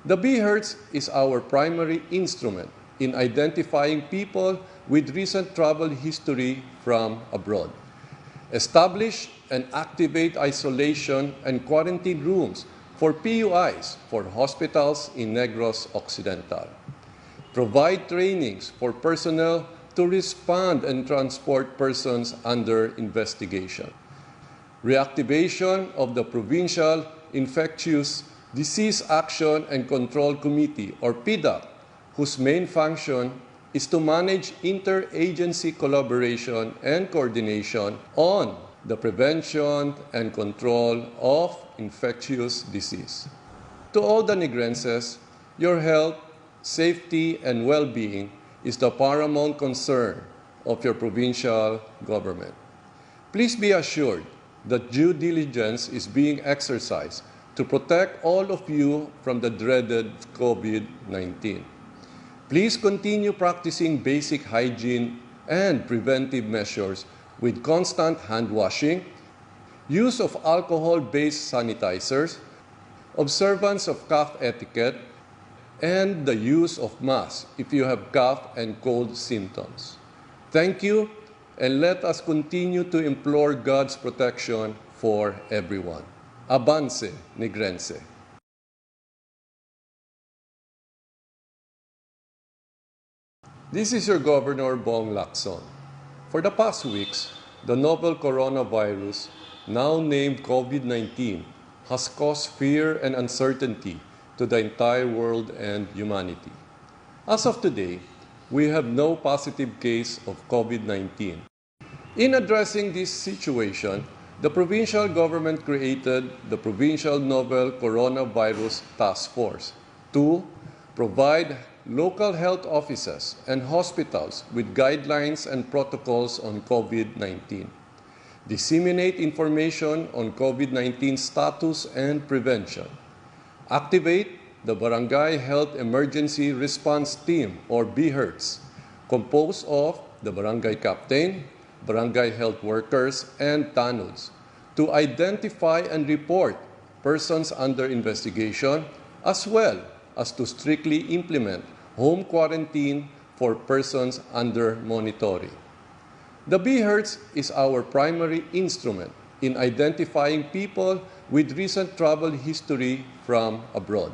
The BHERTs is our primary instrument in identifying people with recent travel history from abroad. Establish and activate isolation and quarantine rooms for P U Is for hospitals in Negros Occidental. Provide trainings for personnel to respond and transport persons under investigation. Reactivation of the Provincial Infectious Disease Action and Control Committee, or PIDAC, whose main function is to manage interagency collaboration and coordination on the prevention and control of infectious disease. To all the Negrenses, your health, safety, and well-being is the paramount concern of your provincial government. Please be assured that due diligence is being exercised to protect all of you from the dreaded COVID nineteen. Please continue practicing basic hygiene and preventive measures with constant hand washing, use of alcohol-based sanitizers, observance of cough etiquette, and the use of masks if you have cough and cold symptoms. Thank you, and let us continue to implore God's protection for everyone. Avance, Negrense. This is your Governor, Bong Lacson. For the past weeks, the novel coronavirus, now named COVID nineteen, has caused fear and uncertainty to the entire world and humanity. As of today, we have no positive case of COVID nineteen. In addressing this situation, the provincial government created the Provincial Novel Coronavirus Task Force to provide local health offices and hospitals with guidelines and protocols on COVID nineteen, disseminate information on COVID nineteen status and prevention, activate the Barangay Health Emergency Response Team, or BHERTs, composed of the barangay captain, barangay health workers, and tanods, to identify and report persons under investigation, as well as to strictly implement home quarantine for persons under monitoring. The BHERTs is our primary instrument in identifying people with recent travel history from abroad.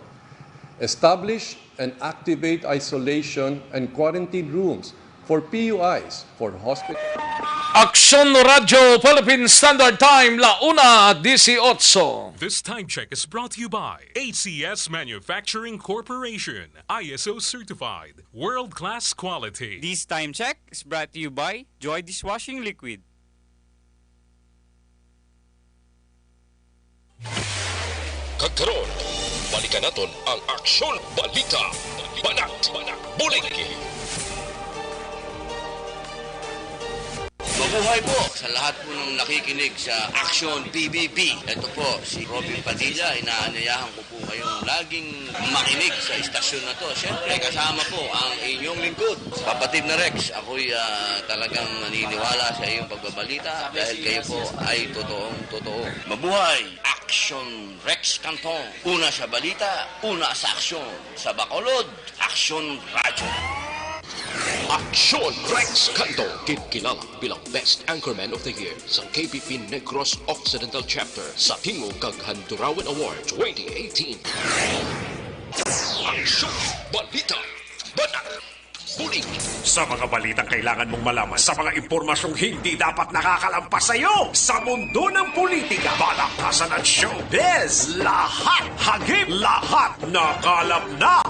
Establish and activate isolation and quarantine rooms for P U Is, for hospital. Aksyon Radyo Philippine Standard Time, la una dieciocho. This time check is brought to you by A C S Manufacturing Corporation, I S O certified, world-class quality. This time check is brought to you by Joy Dishwashing Liquid. Kag karon, balikan naton ang aksyon balita. Banat, bulig. Mabuhay po sa lahat po ng nakikinig sa Action P B B. Ito po si Robin Padilla. Inaanyayahan ko po kayong laging makinig sa istasyon na to. Siyempre, kasama po ang inyong lingkod, Kapatid na Rex. Ako'y ah, talagang naniniwala sa iyong pagbabalita dahil kayo po ay totoong totoo. Mabuhay! Action Rex Canton. Una sa balita, una sa aksyon. Sa Bacolod, Action Radyo. Action Rex Canto, kinkilala bilang Best Anchorman of the Year sa K P P Negros Occidental Chapter sa Tingog kag Handurawan Award twenty eighteen. Action Balita, Banat, Bulig. Sa mga balitang kailangan mong malaman, sa mga impormasyong hindi dapat nakakalampas sa iyo, sa mundo ng politika, balakasan at showbiz, lahat hagip, lahat nakalap na.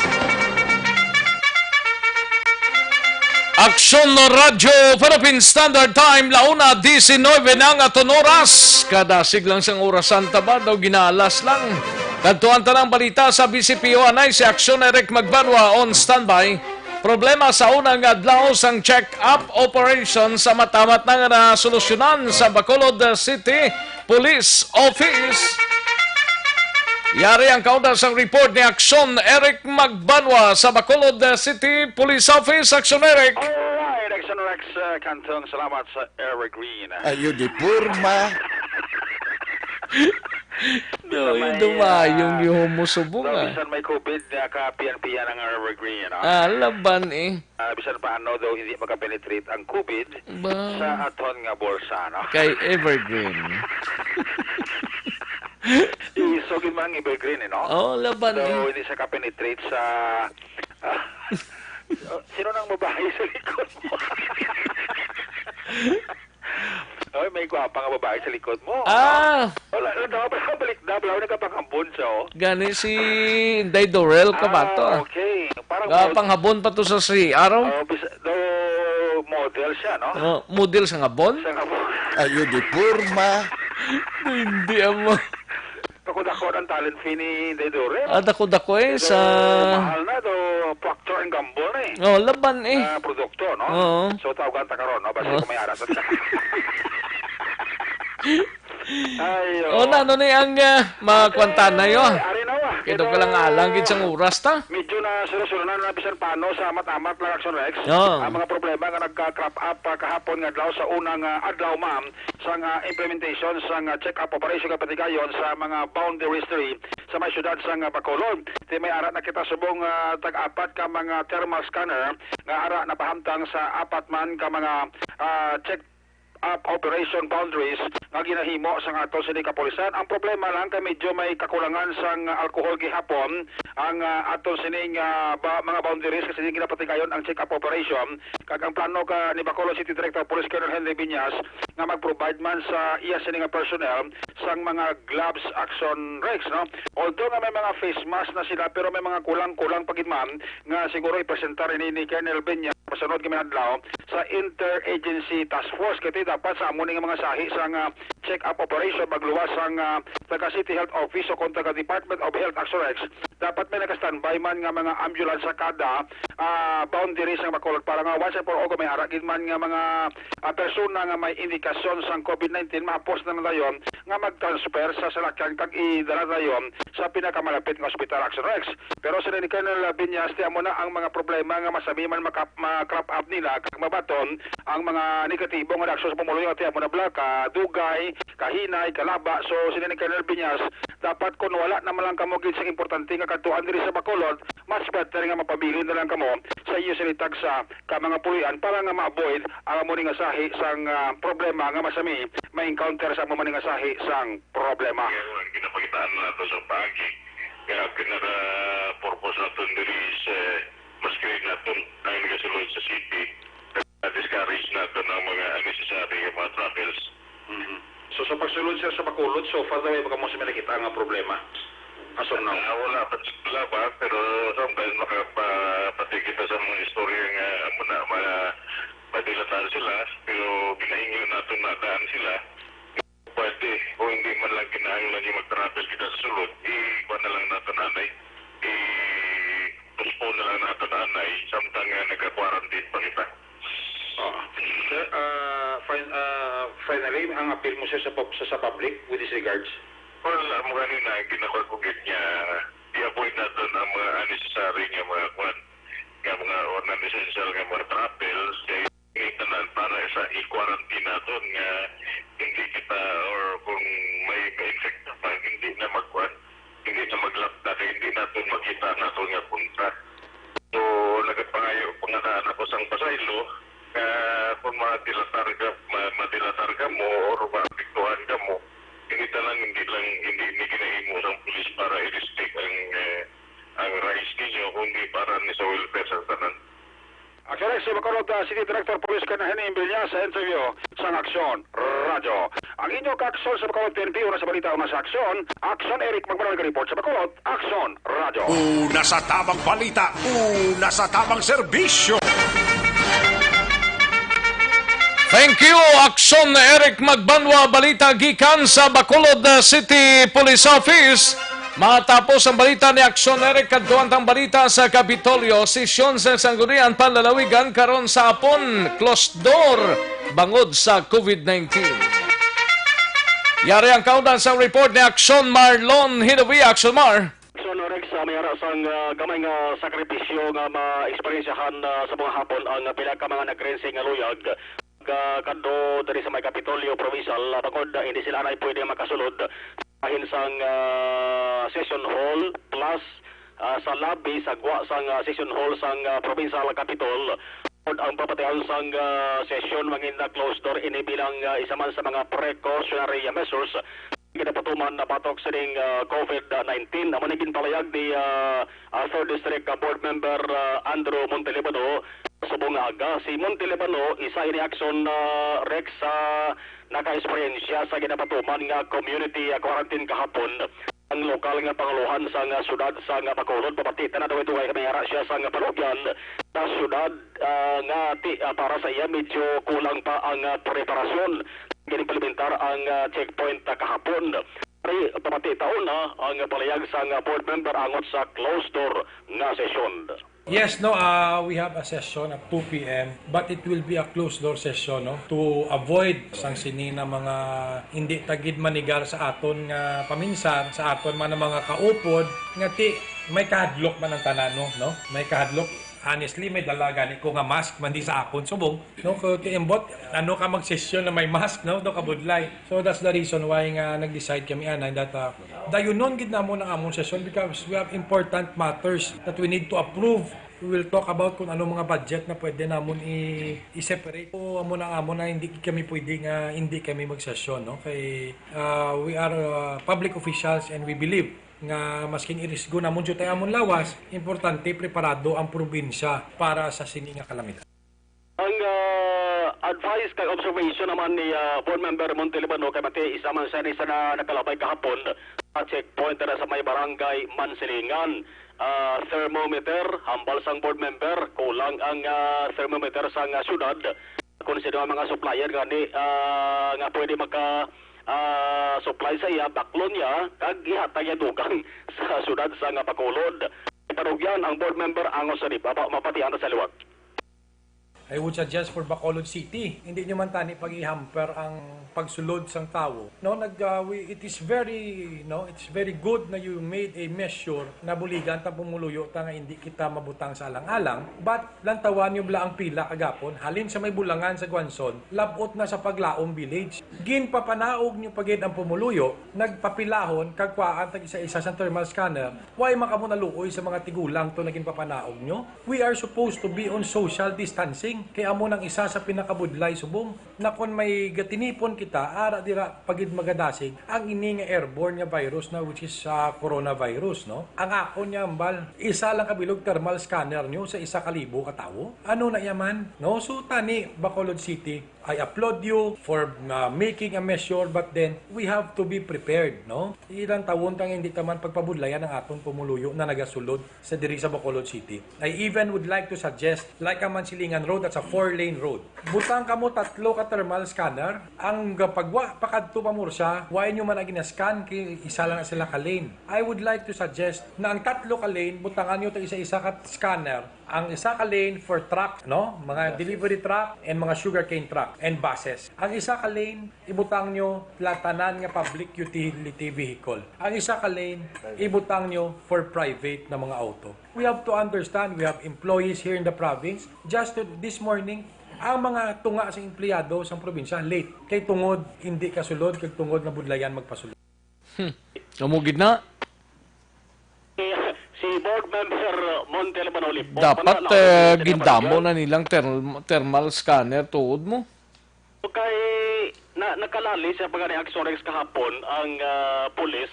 Aksyon Radyo Philippine Standard Time, launa diecinuebe na ang aton oras. Kadasig lang sang orasan ta ba, daw ginaalas lang. Kadtuan ta ng balita sa B C P O anay si Aksyon Eric Magbanwa on standby. Problema sa unang adlaw sang check-up operation sa matamat na nga nasolusyonan sa Bacolod City Police Office. Yari ang kauna sang report ni Aksyon Eric Magbanwa sa Bacolod City Police Office. Aksyon Eric. Alright, Action Rex, uh, Cantong, salamat sa Evergreen. Ayo di porma. No, Sa may, yung dumayong ah, yung humusubong, so, ah. Bisan may COVID, ah, ka-piyan-piyan ang Evergreen, no? Ah, laban eh. Ah, bisan pa ano daw hindi makapenetrate ang COVID Ba? Sa aton nga bulsa, no? Kay Evergreen. Iso gid man ang Evergreen, eh, no? Oh, laban So, eh. Hindi siya ka-penetrate sa, ah, sino nang babae sa likod mo? Oy, may gwapa nga babae sa likod mo. Ah. Wala, wala, wala, balik na, wala, nagkapangambon siya, oh. Gani si Inday Dorel ka ba to, Ah, ah? Okay. Parang Ga mod- panghabon pa to sa C R, oh. Oh, bis- do model siya, no? Oh, model sa ngabon? Sa ngabon. Ayo di porma. Hindi amo. Dako-dako ang talent fee ni Inday Dorel. Ah, dako-dako eh, So, sa mahal na, do, factor and gamble na eh. Oh, laban eh. Ah, produkto, no? Oo. So, tawagan ta karon, no? Basta Oh. Kung may aras. Ay, Oh, oh. Na, ano ni ang, ah, mga Ate, kwanta na yun? Ari na, wa. Kaya daw ka lang alang gid sang oras ta. Medyo na sulusunan na bisan paano sa amat-amat lang, Action Rex. Oo. Ang mga problema nga nagka-crop up, ah, kahapon nga adlaw sa unang, ah, adlaw, ma'am, sang, ah, implementation sang, ah, check-up operation nga patigayon sa mga boundaries diri sa may siyudad sang, ah, Bacolod. Ti may ara na kita subong, ah, tag-apat ka mga thermal scanner nga ara napahamtang sa apat man ka mga, ah, check-up operation boundaries nga ginahimo sang aton sini kapulisan. Ang problema lang kay medyo may kakulangan sang alcohol gihapon ang, ah, aton sining, ah, ba-, mga boundaries kasi ginapatigayon ang check-up operation. Kag ang plano ka ni Bacolod City Director Police Colonel Henry Viñas nga mag-provide man sa iya sini nga personnel sang mga gloves, Action Rex, no? Although nga may mga face mask na sila, pero may mga kulang-kulang pa gid man nga siguro ipresentar ini ni Colonel Viñas masunod nga mga adlaw sa Interagency Task Force. Kay dapat sa amo ni nga mga sahi sang check-up operation magluwas sang, ah, taga City Health Office o kon taga Department of Health, Action Rex, dapat may naka-standby man nga mga ambulance sa kada, ah, boundary sang Bacolod para nga once and for all kung may ara gid man nga mga, ah, persona nga may indikasyon sang COVID nineteen, mahapos na lang dayon nga mag-transfer sa salakyan kag idala dayon sa pinakamalapit nga ospital, Action Rex. Pero sa ni Colonel Viñas, ti amo na ang mga problema nga masami man maka-, ma-crop up nila kag mabaton ang mga negatibo nga reaksyon sa pumuluyo, ti amo na bala, kadugay, kahinay, kalaba. So, sini ni Colonel Viñas, dapat kon wala na man lang kamo gid sing importante nga kadtuan diri sa Bacolod, much better nga mapabilin na lang kamo sa iyo sini tagsa ka mga puloy-an para nga ma-avoid ang amo ni nga sahi sang, ah, problema nga masami ma-encounter sa amo man ni nga sahi sang problema. Kaya ang ginapangitaan nato sa paagi nga ang pinaka-purpose naton diri is, eh, maski naton ang nagasulod sa city, discourage naton ang mga unnecessary nga mga travels. Mhm. So, sa pagsulod, sir, sa Bacolod, so far, wala pa kamo sa may nakita nga problema? As of now? Ah, wala pa, wala pa, pero sometimes makapapati kita sa mga istorya nga muna, ma-, madilatan sila, pero ginahingyo naton na daan sila. Pwede, kung hindi man lang kinahanglan yung mag-travel kita sa sulod, i-, kuha na lang naton anay. I-postpone na lang naton anay, samtang nga nagka-quarantine pa kita. Oo. Sir, ah, fin-, ah, Ang appeal mo, sir, sa pub-, sa, sa public with these regards? Well, amo gani na ginakuha ko gid nga i-avoid naton ang mga unnecessary nga mga kwan, nga mga or non-essential nga mga travel, kay ini tanan para sa i-quarantine naton nga hindi kita, or kung may ka-infect pa, hindi na magkuan, hindi na maglapta, kay hindi naton makita ang aton nga kontra. So, nagapangayo pa nga na ako sang pasaylo nga kung madilatar ka, ma-, madilatar ka mo or maapektuhan ka mo, hindi tanan, hindi lang, hindi ni ginahimo sang pulis para i-restrict ang, eh, ang rights ninyo, kundi para ni sa welfare sa tanan. Aksyon Eric sa Bacolod, ah, City Director Police Colonel Henny Imbilia sa interview sa Aksyon Radyo. Ang inyo ka-aksyon sa Bacolod P N P, una sa balita, una sa aksyon. Aksyon Eric Magbanwa nag-report sa Bacolod, Aksyon Radyo. Una sa tamang balita, una sa tamang serbisyo. Thank you, Aksyon Eric Magbanwa. Balita gikan sa Bacolod, uh, City Police Office. Matapos ang balita ni Aksyon Eric, kadtuan tang balita sa Kapitolyo. Sesyon sa Sangguniang Panlalawigan karon sa hapon, closed door bangod sa COVID nineteen. Yari ang kaundan sa report ni Aksyon Marlon Hidawi. Aksyon Mar. So, no, Rex, ah, may ara sang, ah, gamay nga sakripisyo nga ma-eksperyensyahan, ah, sa mga hapon ang, ah, pila ka mga nag-rensing nga luyag, ah, kadto diri sa may Kapitolyo Provincial, ah, bangod, ah, hindi sila anay pwede makasulod bahin sang, ah, session hall plus, ah, sa lobby sa gwa sang, ah, session hall sang, ah, Provincial Capitol. Ang papatian sang, ah, session mangin na closed door ini bilang, ah, isa man sa mga precautionary measures ginapatuman na batok sining, ah, COVID nineteen. Amo ni ginpalayag ni, ah, ah, Third District, ah, Board Member, ah, Andrew Montelibano. Subong nga aga, si Montelibano, isa ini, Aksyon, ah, Rex, sa naka-eksperyensya sa ginapatuman nga community, ah, quarantine kahapon. Ang lokal nga pangulohan sang, ah, siyudad sang, ah, Bacolod, pamati ta na dugay-dugay kami ara siya sang, ah, panugyan sa siyudad, ah, nga ti-, ah, para sa iya medyo kulang pa ang, ah, preparasyon. Ginimplementar ang, ah, checkpoint, ah, kahapon. Ari, pamati ta una ang palayag sang, ah, board member angot sa closed door nga sesyon. Yes, no, ah, we have a session at two P M, but it will be a closed door session, no, to avoid sang sini na mga hindi ta gid manigar sa aton nga paminsar, sa aton man nga mga kaupod, nga ti may kahadlok man ang tanan, no, no? May kahadlok. Honestly, may dala gani ko nga mask man di sa akon subong, no? Kung tiimbot, ano ka magsesyon na may mask, no? Do kabudlay. So that's the reason why nga nag-decide kami anay that, ah, dayunon gid namon ang amon session because we have important matters that we need to approve. We will talk about kung ano mga budget na pwede namon i-, i-separate. So, amo na ang amon na hindi kami pwede nga hindi kami magsesyon, no? Kay, ah, we are, ah, public officials and we believe nga masking irisgo namon jud ang amon lawas, importante preparado ang probinsya para sa sini nga kalamidad. Ang, ah, advice kay observation naman ni, ah, Board Member Montelibano kay Mati, isa man siya ni sa na-, nakalabay kahapon sa checkpoint dira sa may barangay Mansilingan. Ah, thermometer, hambal sang board member, kulang ang, ah, thermometer sang, ah, syudad. Kung sino ang mga supplier gani, ah, nga pwede maka, ah, supply sa iya, baklon niya, kag ihatag niya dugang sa syudad sang Bacolod. Ipanugyan ang board member angot sa ni, mapa-, mapatian ta sa liwat. I would suggest for Bacolod City, hindi nyo man tani pag-i-hamper ang pagsulod sang tawo. No, nag, ah, we, it is very, no, it's very good na you made a measure na buligan ta pumuluyo ta nga hindi kita mabutang sa alang-alang, but lantawan nyo bala ang pila kagapon, halin sa may bulangan sa Guanzon, labot na sa Paglaom Village. Ginpapanaog nyo pa gid ang pumuluyo, nagpapilahon kag kuhaan tag isa-isa sa thermal scanner. Why man kamo naluoy sa mga tigulang to na ginpapanaog nyo? We are supposed to be on social distancing. Kay amo nang isa sa pinakabudlay subong na kon may gatinipon kita, ara dira pa gid magadasig ang ini nga airborne nga virus na, which is, ah, coronavirus, no? Ang akon nga hambal, isa lang ka bilog thermal scanner nyo sa isa ka libo ka tawo. Ano na iya man, no? So, tani, Bacolod City, I applaud you for, uh, making a measure, but then we have to be prepared, no? Ilang tawon kang hindi ta man pagpabudlayan ang aton pumuluyo na nagasulod sa diri sa Bacolod City. I even would like to suggest, like ang Mansilingan Road, that's a four-lane road. Butang kamo tatlo ka Thermal scanner, ang pagwa pakadto pa mo siya, wa inyo man na gina-scan kay isa lang na sila ka lane. I would like to suggest na ang tatlo ka lane, butangan nyo tag isa-isa ka scanner. Ang isa ka lane for truck, no? Mga delivery truck and mga sugarcane truck and buses. Ang isa ka lane, ibutang nyo la tanan nga public utility vehicle. Ang isa ka lane, ibutang nyo for private na mga auto. We have to understand, we have employees here in the province. Just to, this morning, ang mga tunga sa empleyado sa probinsya, late. Kay tungod, hindi kasulod, kay tungod nga budlayan magpasulod. Hmm. Amo gid na. Si, si Board Member Monte Lebanoli po, Dapat, wala na eh, ako gindamo na nilang therm-, thermal scanner tuod mo. Kay na, nakalali sa pagani action rex kahapon ang, ah, pulis,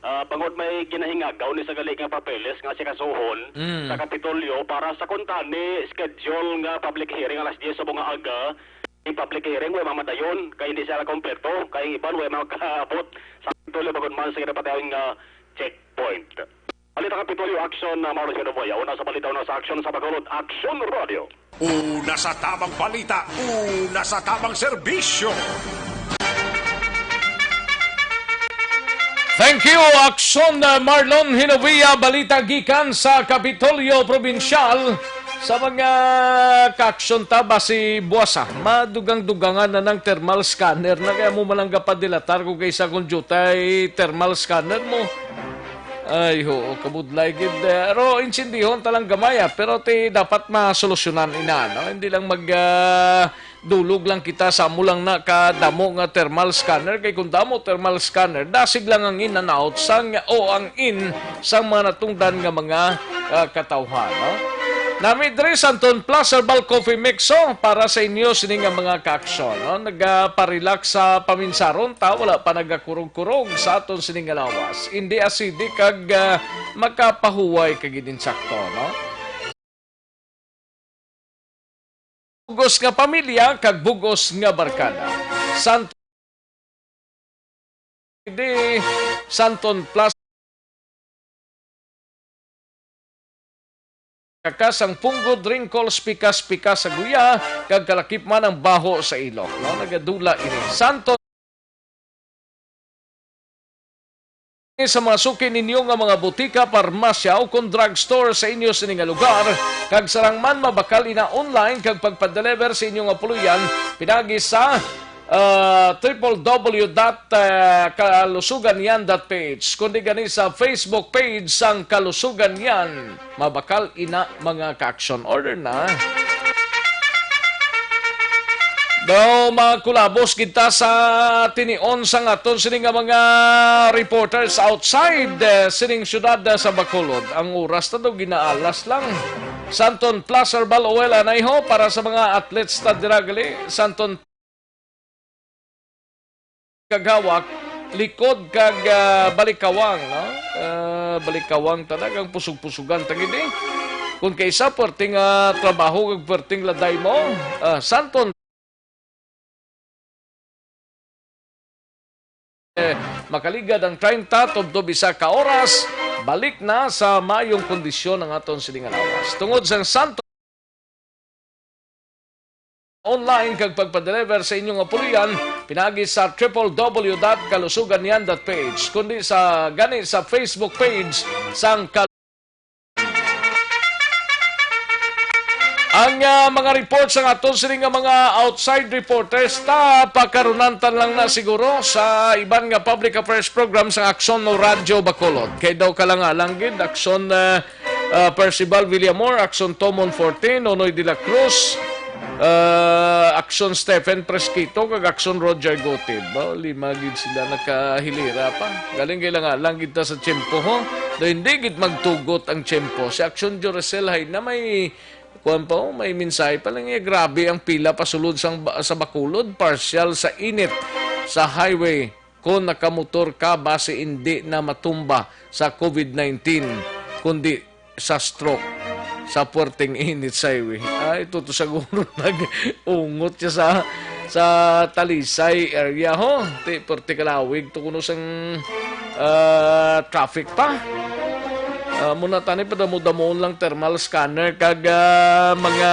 ah, bangod may ginahingagaw ni sa gali nga papeles nga si kasuhon Mm. sa Kapitolyo para sa kuntani schedule nga public hearing alas diyes sa mga aga. Ang public hearing, way mamadayon, kay hindi sila kompleto, kay iban way makaabot sa Kapitolyo bangod man sa ginapatayon nga checkpoint. Balita Kapitolyo Action na Marlon Genovoya. Una sa balita, una sa aksyon sa Bacolod, Aksyon Radio. Una sa tamang balita, una sa tamang serbisyo. Thank you, Aksyon, uh, Marlon Hinovia. Balita gikan sa Kapitolyo Probinsyal. Sa mga kaaksyon ta, basi buwasa, madugang-dugangan na ng thermal scanner na kaya mo man ang gapadilatar kung kaysa kung jutay thermal scanner mo. Ay, oo, kabudlay gid. Eh, pero insindihon ta lang gamay, ah. Pero ti dapat masolusyonan ina, no? Hindi lang mag, ah, dulog lang kita sa amo lang na kadamo nga thermal scanner. Kay kung damo thermal scanner, dasig lang ang in and out sang, o ang in sang mga natungdan nga mga, ah, katawhan, no? Nami diri sa Anton Plus Herbal Coffee Mix, oh, para sa inyo sini nga mga kaaksyon, no? Nagaparelax sa paminsaron ta, wala pa nagakurog-kurog sa aton sini nga lawas. Hindi acidic kag, ah, makapahuway kag insakto, no? Bugos nga pamilya kag bugos nga barkada. Sant-, di Santon Plus. Kakas ang punggod, wrinkles, pikas-pikas sa guya, kag kalakip man ang baho sa ilok, no? Nagadula ini. Santon sa mga suki ninyo nga mga butika, parmasya, o kon drugstore sa inyo sini nga lugar, kag sarang man mabakal ina online kag pagpadeliver sa inyo nga puloy-an pinagi sa, ah, triple W dot kalusugan yan dot P H, kundi gani sa Facebook page sang Kalusugan Yan. Mabakal ina, mga ka-action. Order na. Daw makulabos kita sa tinion sang aton sini nga mga reporters outside, eh, sining syudad, eh, sa Bacolod. Ang oras na daw ginaalas lang. Santon Plus Herbal Oil, anay ho, para sa mga athletes ta dira gali. Santon kag hawak, likod kag, ah, balikawang, no? Ah, balikawang, talagang pusog-pusugan ta gid, eh. Kung kaisa, perting, ah, trabaho kag perting laday mo, ah, Santon, eh, makaligad ang treinta tubtob isa ka oras, balik na sa maayong kondisyon ang aton sining nga lawas. Tungod sang Santon, online kag pagpadeliver sa inyo nga puloy-an pinaagi sa triple W dot kalusugan yan dot P H, kundi sa, gani sa Facebook page sang Kal-, ang, ah, mga report sang aton sini nga mga outside reporters ta, pakarunan ta lang na siguro sa iban nga public affairs program sang Aksyon no Radyo Bacolod. Kay daw kalang-alang gid, Aksyon, ah, ah, Percival Villamor, Aksyon Tomon Forte, Nonoy de la Cruz, ah, Aksyon Stephen Presquito, kag Aksyon Roger Gutib. Oh, lima gid sila nakahilira pa. Galing kay lang, lang gid ta sa tiyempo, ho? Do hindi gid magtugot ang tiyempo. Si Aksyon Juricel hay na may, kuwan pa, oh, may mensahe pa lang, eh, grabe ang pila pasulod sang ba-, sa Bacolod, partial sa init sa highway. Kon nakamotor ka, basi indi na matumba sa covid nineteen, kundi sa stroke sa puwerteng init sa highway. Ay, tuto siguro nag-ungot siya sa, sa Talisay area, ho. Ti, puwerte kalawig to kuno sang, ah, traffic pa. Ah, muna tani, padamo-damoon lang thermal scanner kag, ah, mga,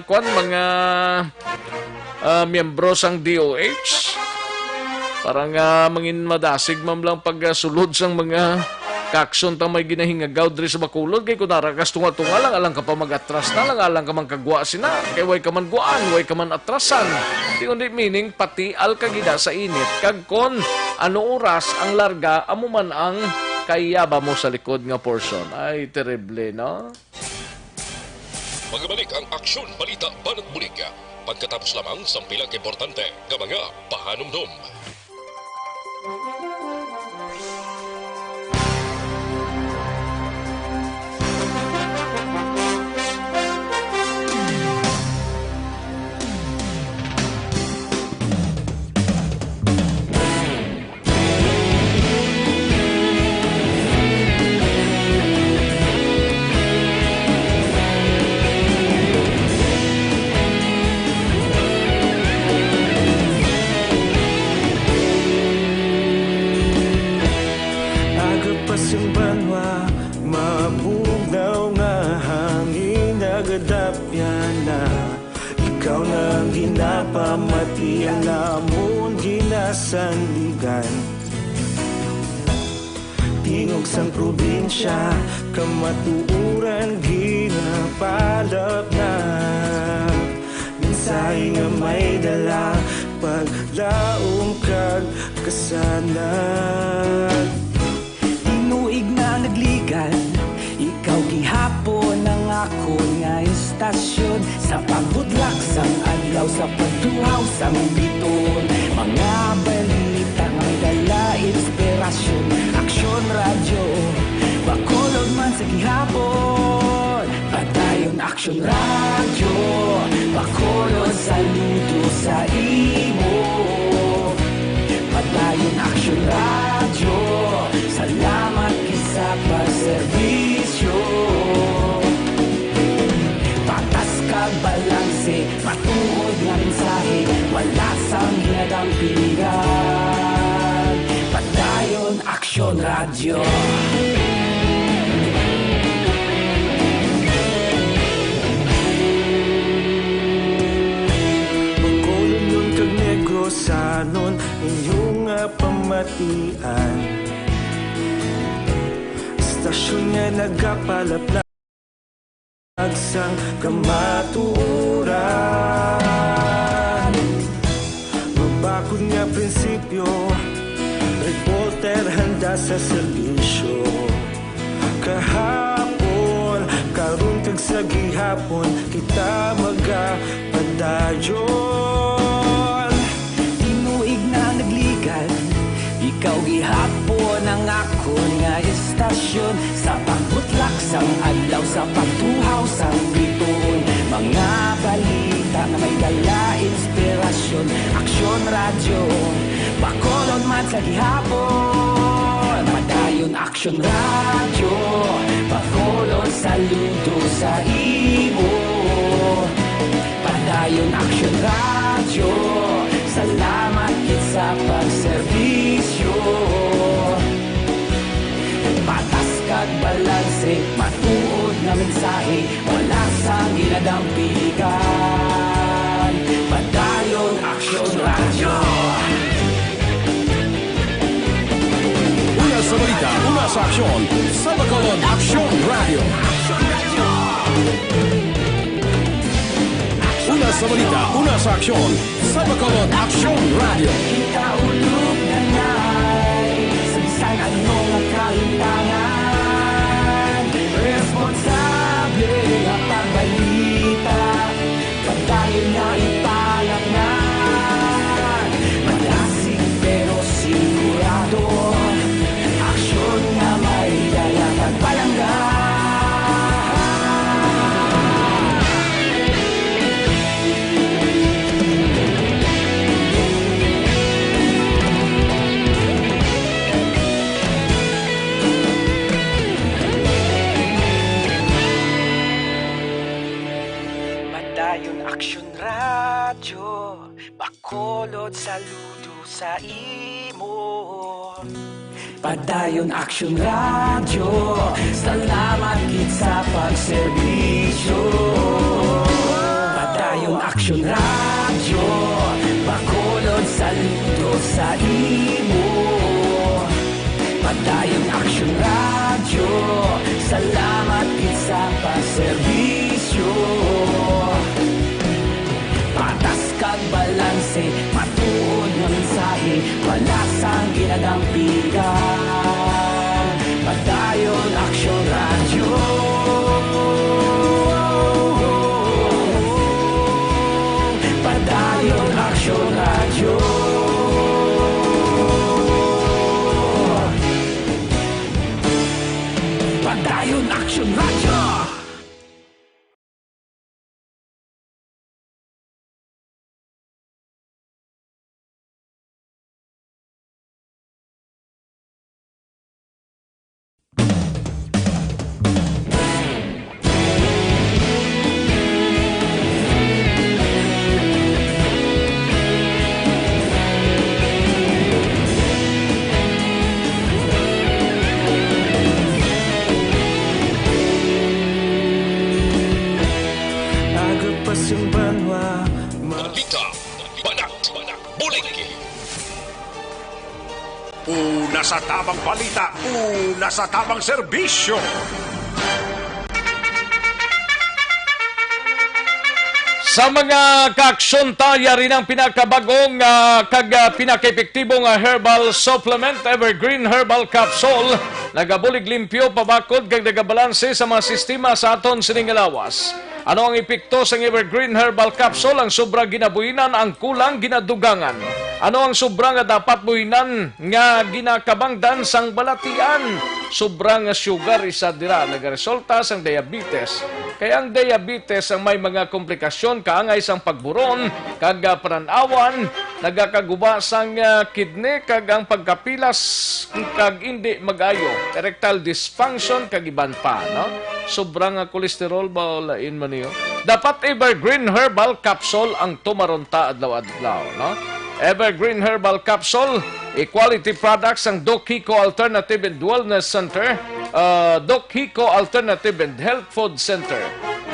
kwan, mga ah, miyembro sang D O H. Para nga mangin madasig man lang pagsulod sang mga kaaksyon ta may ginahingagaw diri sa Bacolod. Kay kung ara kas tunga-tunga lang, alang ka pa mag-atras na lang, alang ka man kagwa sina. Kay way ka man gwaan, way ka man atrasan. Di kundi meaning, patial ka gid sa init. Kag kon ano oras ang larga, amo man ang kayaba mo sa likod nga portion. Ay, terrible, no? Magabalik ang Aksyon Balita Banat Bulig pagkatapos lamang sang pila ka importante nga mga pahanumdom. Aga pa sing banwa, mabugnaw nga hangin nagadapyan na. Ikaw na ang ginapamati, ang amon ginasandigan. Tingog sang probinsya, kamatuoran ginapalapnap. Mensahe nga may dala, paglaom kag kasanag. Tinuig na nagligad, ikaw gihapon ang akon nga istasyon. Sa pagbudlak sang adlaw, sa pagtuhaw sang biton, mga balita nga may dala inspirasyon. Aksyon Radyo, Bacolod man sa gihapon. Padayon Aksyon Radyo, Bacolod, saludo sa imo. Padayon Aksyon Radyo, salamat gid sa pagserbisyo. Patas kag balanse, matuod nga mensahe, wala sang ginadampingan. Padayon Aksyon Radyo. Bacolod kag Negrosanon, inyo nga pamatian. Istasyon nga nagapalapnap sang kamatuoran. Mabakod nga prinsipyo, reporter handa sa serbisyo. Kahapon, karon kag sa gihapon, kita magapadayon. Tinuig na nagligad, ikaw gihapon ang akon nga istasyon. Sa pagbutlak sang adlaw, sa pagtuhaw sang bituon, mga balita nga may dala inspirasyon. Aksyon Radyo, Bacolod man sa gihapon. Padayon Aksyon Radyo, Bacolod, saludo sa imo. Padayon Aksyon Radyo, salamat gid sa pagserbisyo. Patas kag balanse, matuod nga mensahe, wala sang ginadampigan. Padayon Aksyon Radyo. Una sa balita, una sa aksyon, sa Bacolod Aksyon Radyo. Una sa balita, una sa aksyon, sa Bacolod Aksyon Radyo. Kita ulog na nai, sa bisan ano nga kalimtangan, responsable nga pagbalita. Padayon nga ipalapngan, madasig pero sigurado. Aksyon nga may dala kag palangga. Padayon Aksyon Radyo, Bacolod, saludo sa imo. Padayon Aksyon Radyo, salamat gid sa pagserbisyo. Padayon Aksyon Aksyon Radyo, Bacolod, saludo sa imo. Padayon Aksyon Radyo, salamat gid sa paserbisyo. Patas kag balanse, matuod nga mensahe, wala sang ginadampigan. Padayon Aksyon Radyo. Padayon Aksyon Radyo. Padayon Aksyon Radyo. Agap pa sing banwa, ma- Balita, banat, bulig. Una sa tabang balita, una sa tabang serbisyo. Sa mga kaaksyon ta, yari ang pinakabag-o nga kag, ah, pinakaepektibo nga herbal supplement, Evergreen Herbal Capsule. Nagabulig limpyo, pabakod kag nagabalanse sa mga sistema sa aton sining nga lawas. Ano ang epekto sang Evergreen Herbal Capsule? Ang sobra ginabuhinan, ang kulang ginadugangan. Ano ang sobra nga dapat buhinan nga ginakabangdan sang balatian? Sobra nga sugar, isa dira nagaresulta sang diabetes. Kay ang diabetes ang may mga komplikasyon kaangay sang pagburon kag, ah, panan-awan, nagakaguba sang, ah, kidney kag ang pagkapilas kag indi mag-ayo, erectile dysfunction kag iban pa, no? Sobra nga cholesterol ba o lain man niyo? Dapat Evergreen Herbal Capsule ang tumaron ta adlaw-adlaw, no? Evergreen Herbal Capsule, a quality product sang Doc Hico Alternative and Wellness Center, ah, Doc Hico Alternative and Health Food Center.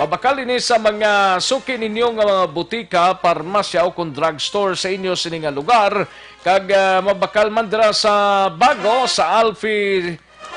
Mabakal ini sa mga suki ninyo nga mga butika, parmasya o kon drugstore sa inyo sini nga lugar, kag, ah, mabakal man dira sa Bago, sa Alfi,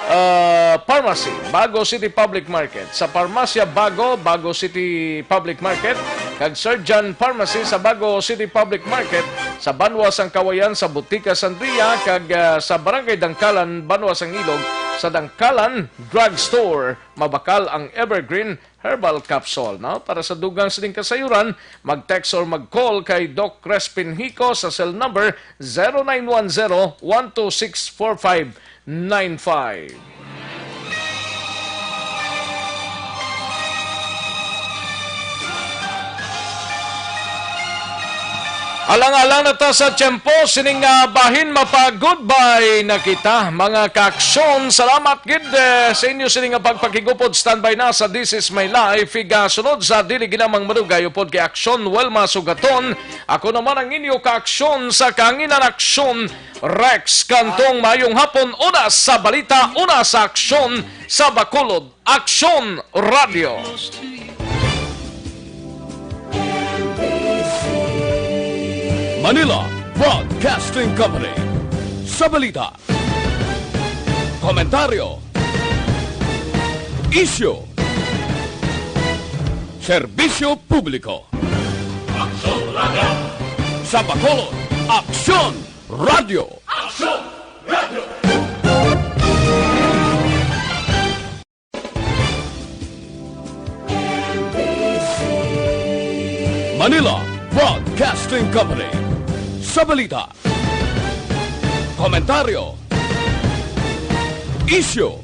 ah, Pharmacy, Bago City Public Market, sa Parmasya Bago, Bago City Public Market, kag Surgeon Pharmacy sa Bago City Public Market, sa Banwa sang Kawayan, sa Butika Sandria, kag, ah, sa Barangay Dangkalan, Banwa sang Ilog, sa Dangkalan Drugstore. Mabakal ang Evergreen Herbal Capsule, no? Para sa dugang sining kasayuran, mag-text or mag-call kay Doc Crespin Hico sa cell number zero nine one zero, one two six, four five nine five. Alang-alang na ta sa tiyempo, sining, ah, bahin mapa-goodbye na kita, mga kaaksyon. Salamat gid, eh, sa inyo sini nga pagpakigupod. Standby na sa This Is My Life. Igasunod sa dili ginamang madugay upod kay Aksyon Wilma Sugaton. Ako naman ang inyo kaaksyon sa kahanginan, Aksyon Rex Cantong. Mayong hapon, una sa balita, una sa aksyon sa Bacolod. Aksyon Radio. Manila Broadcasting Company. Sa balita, komentaryo, isyu, serbisyo publiko. Aksyon Radio. Sa Bacolod, Aksyon Radio. Aksyon Radio. Manila Broadcasting Company. Sa balita, komentaryo, isyu,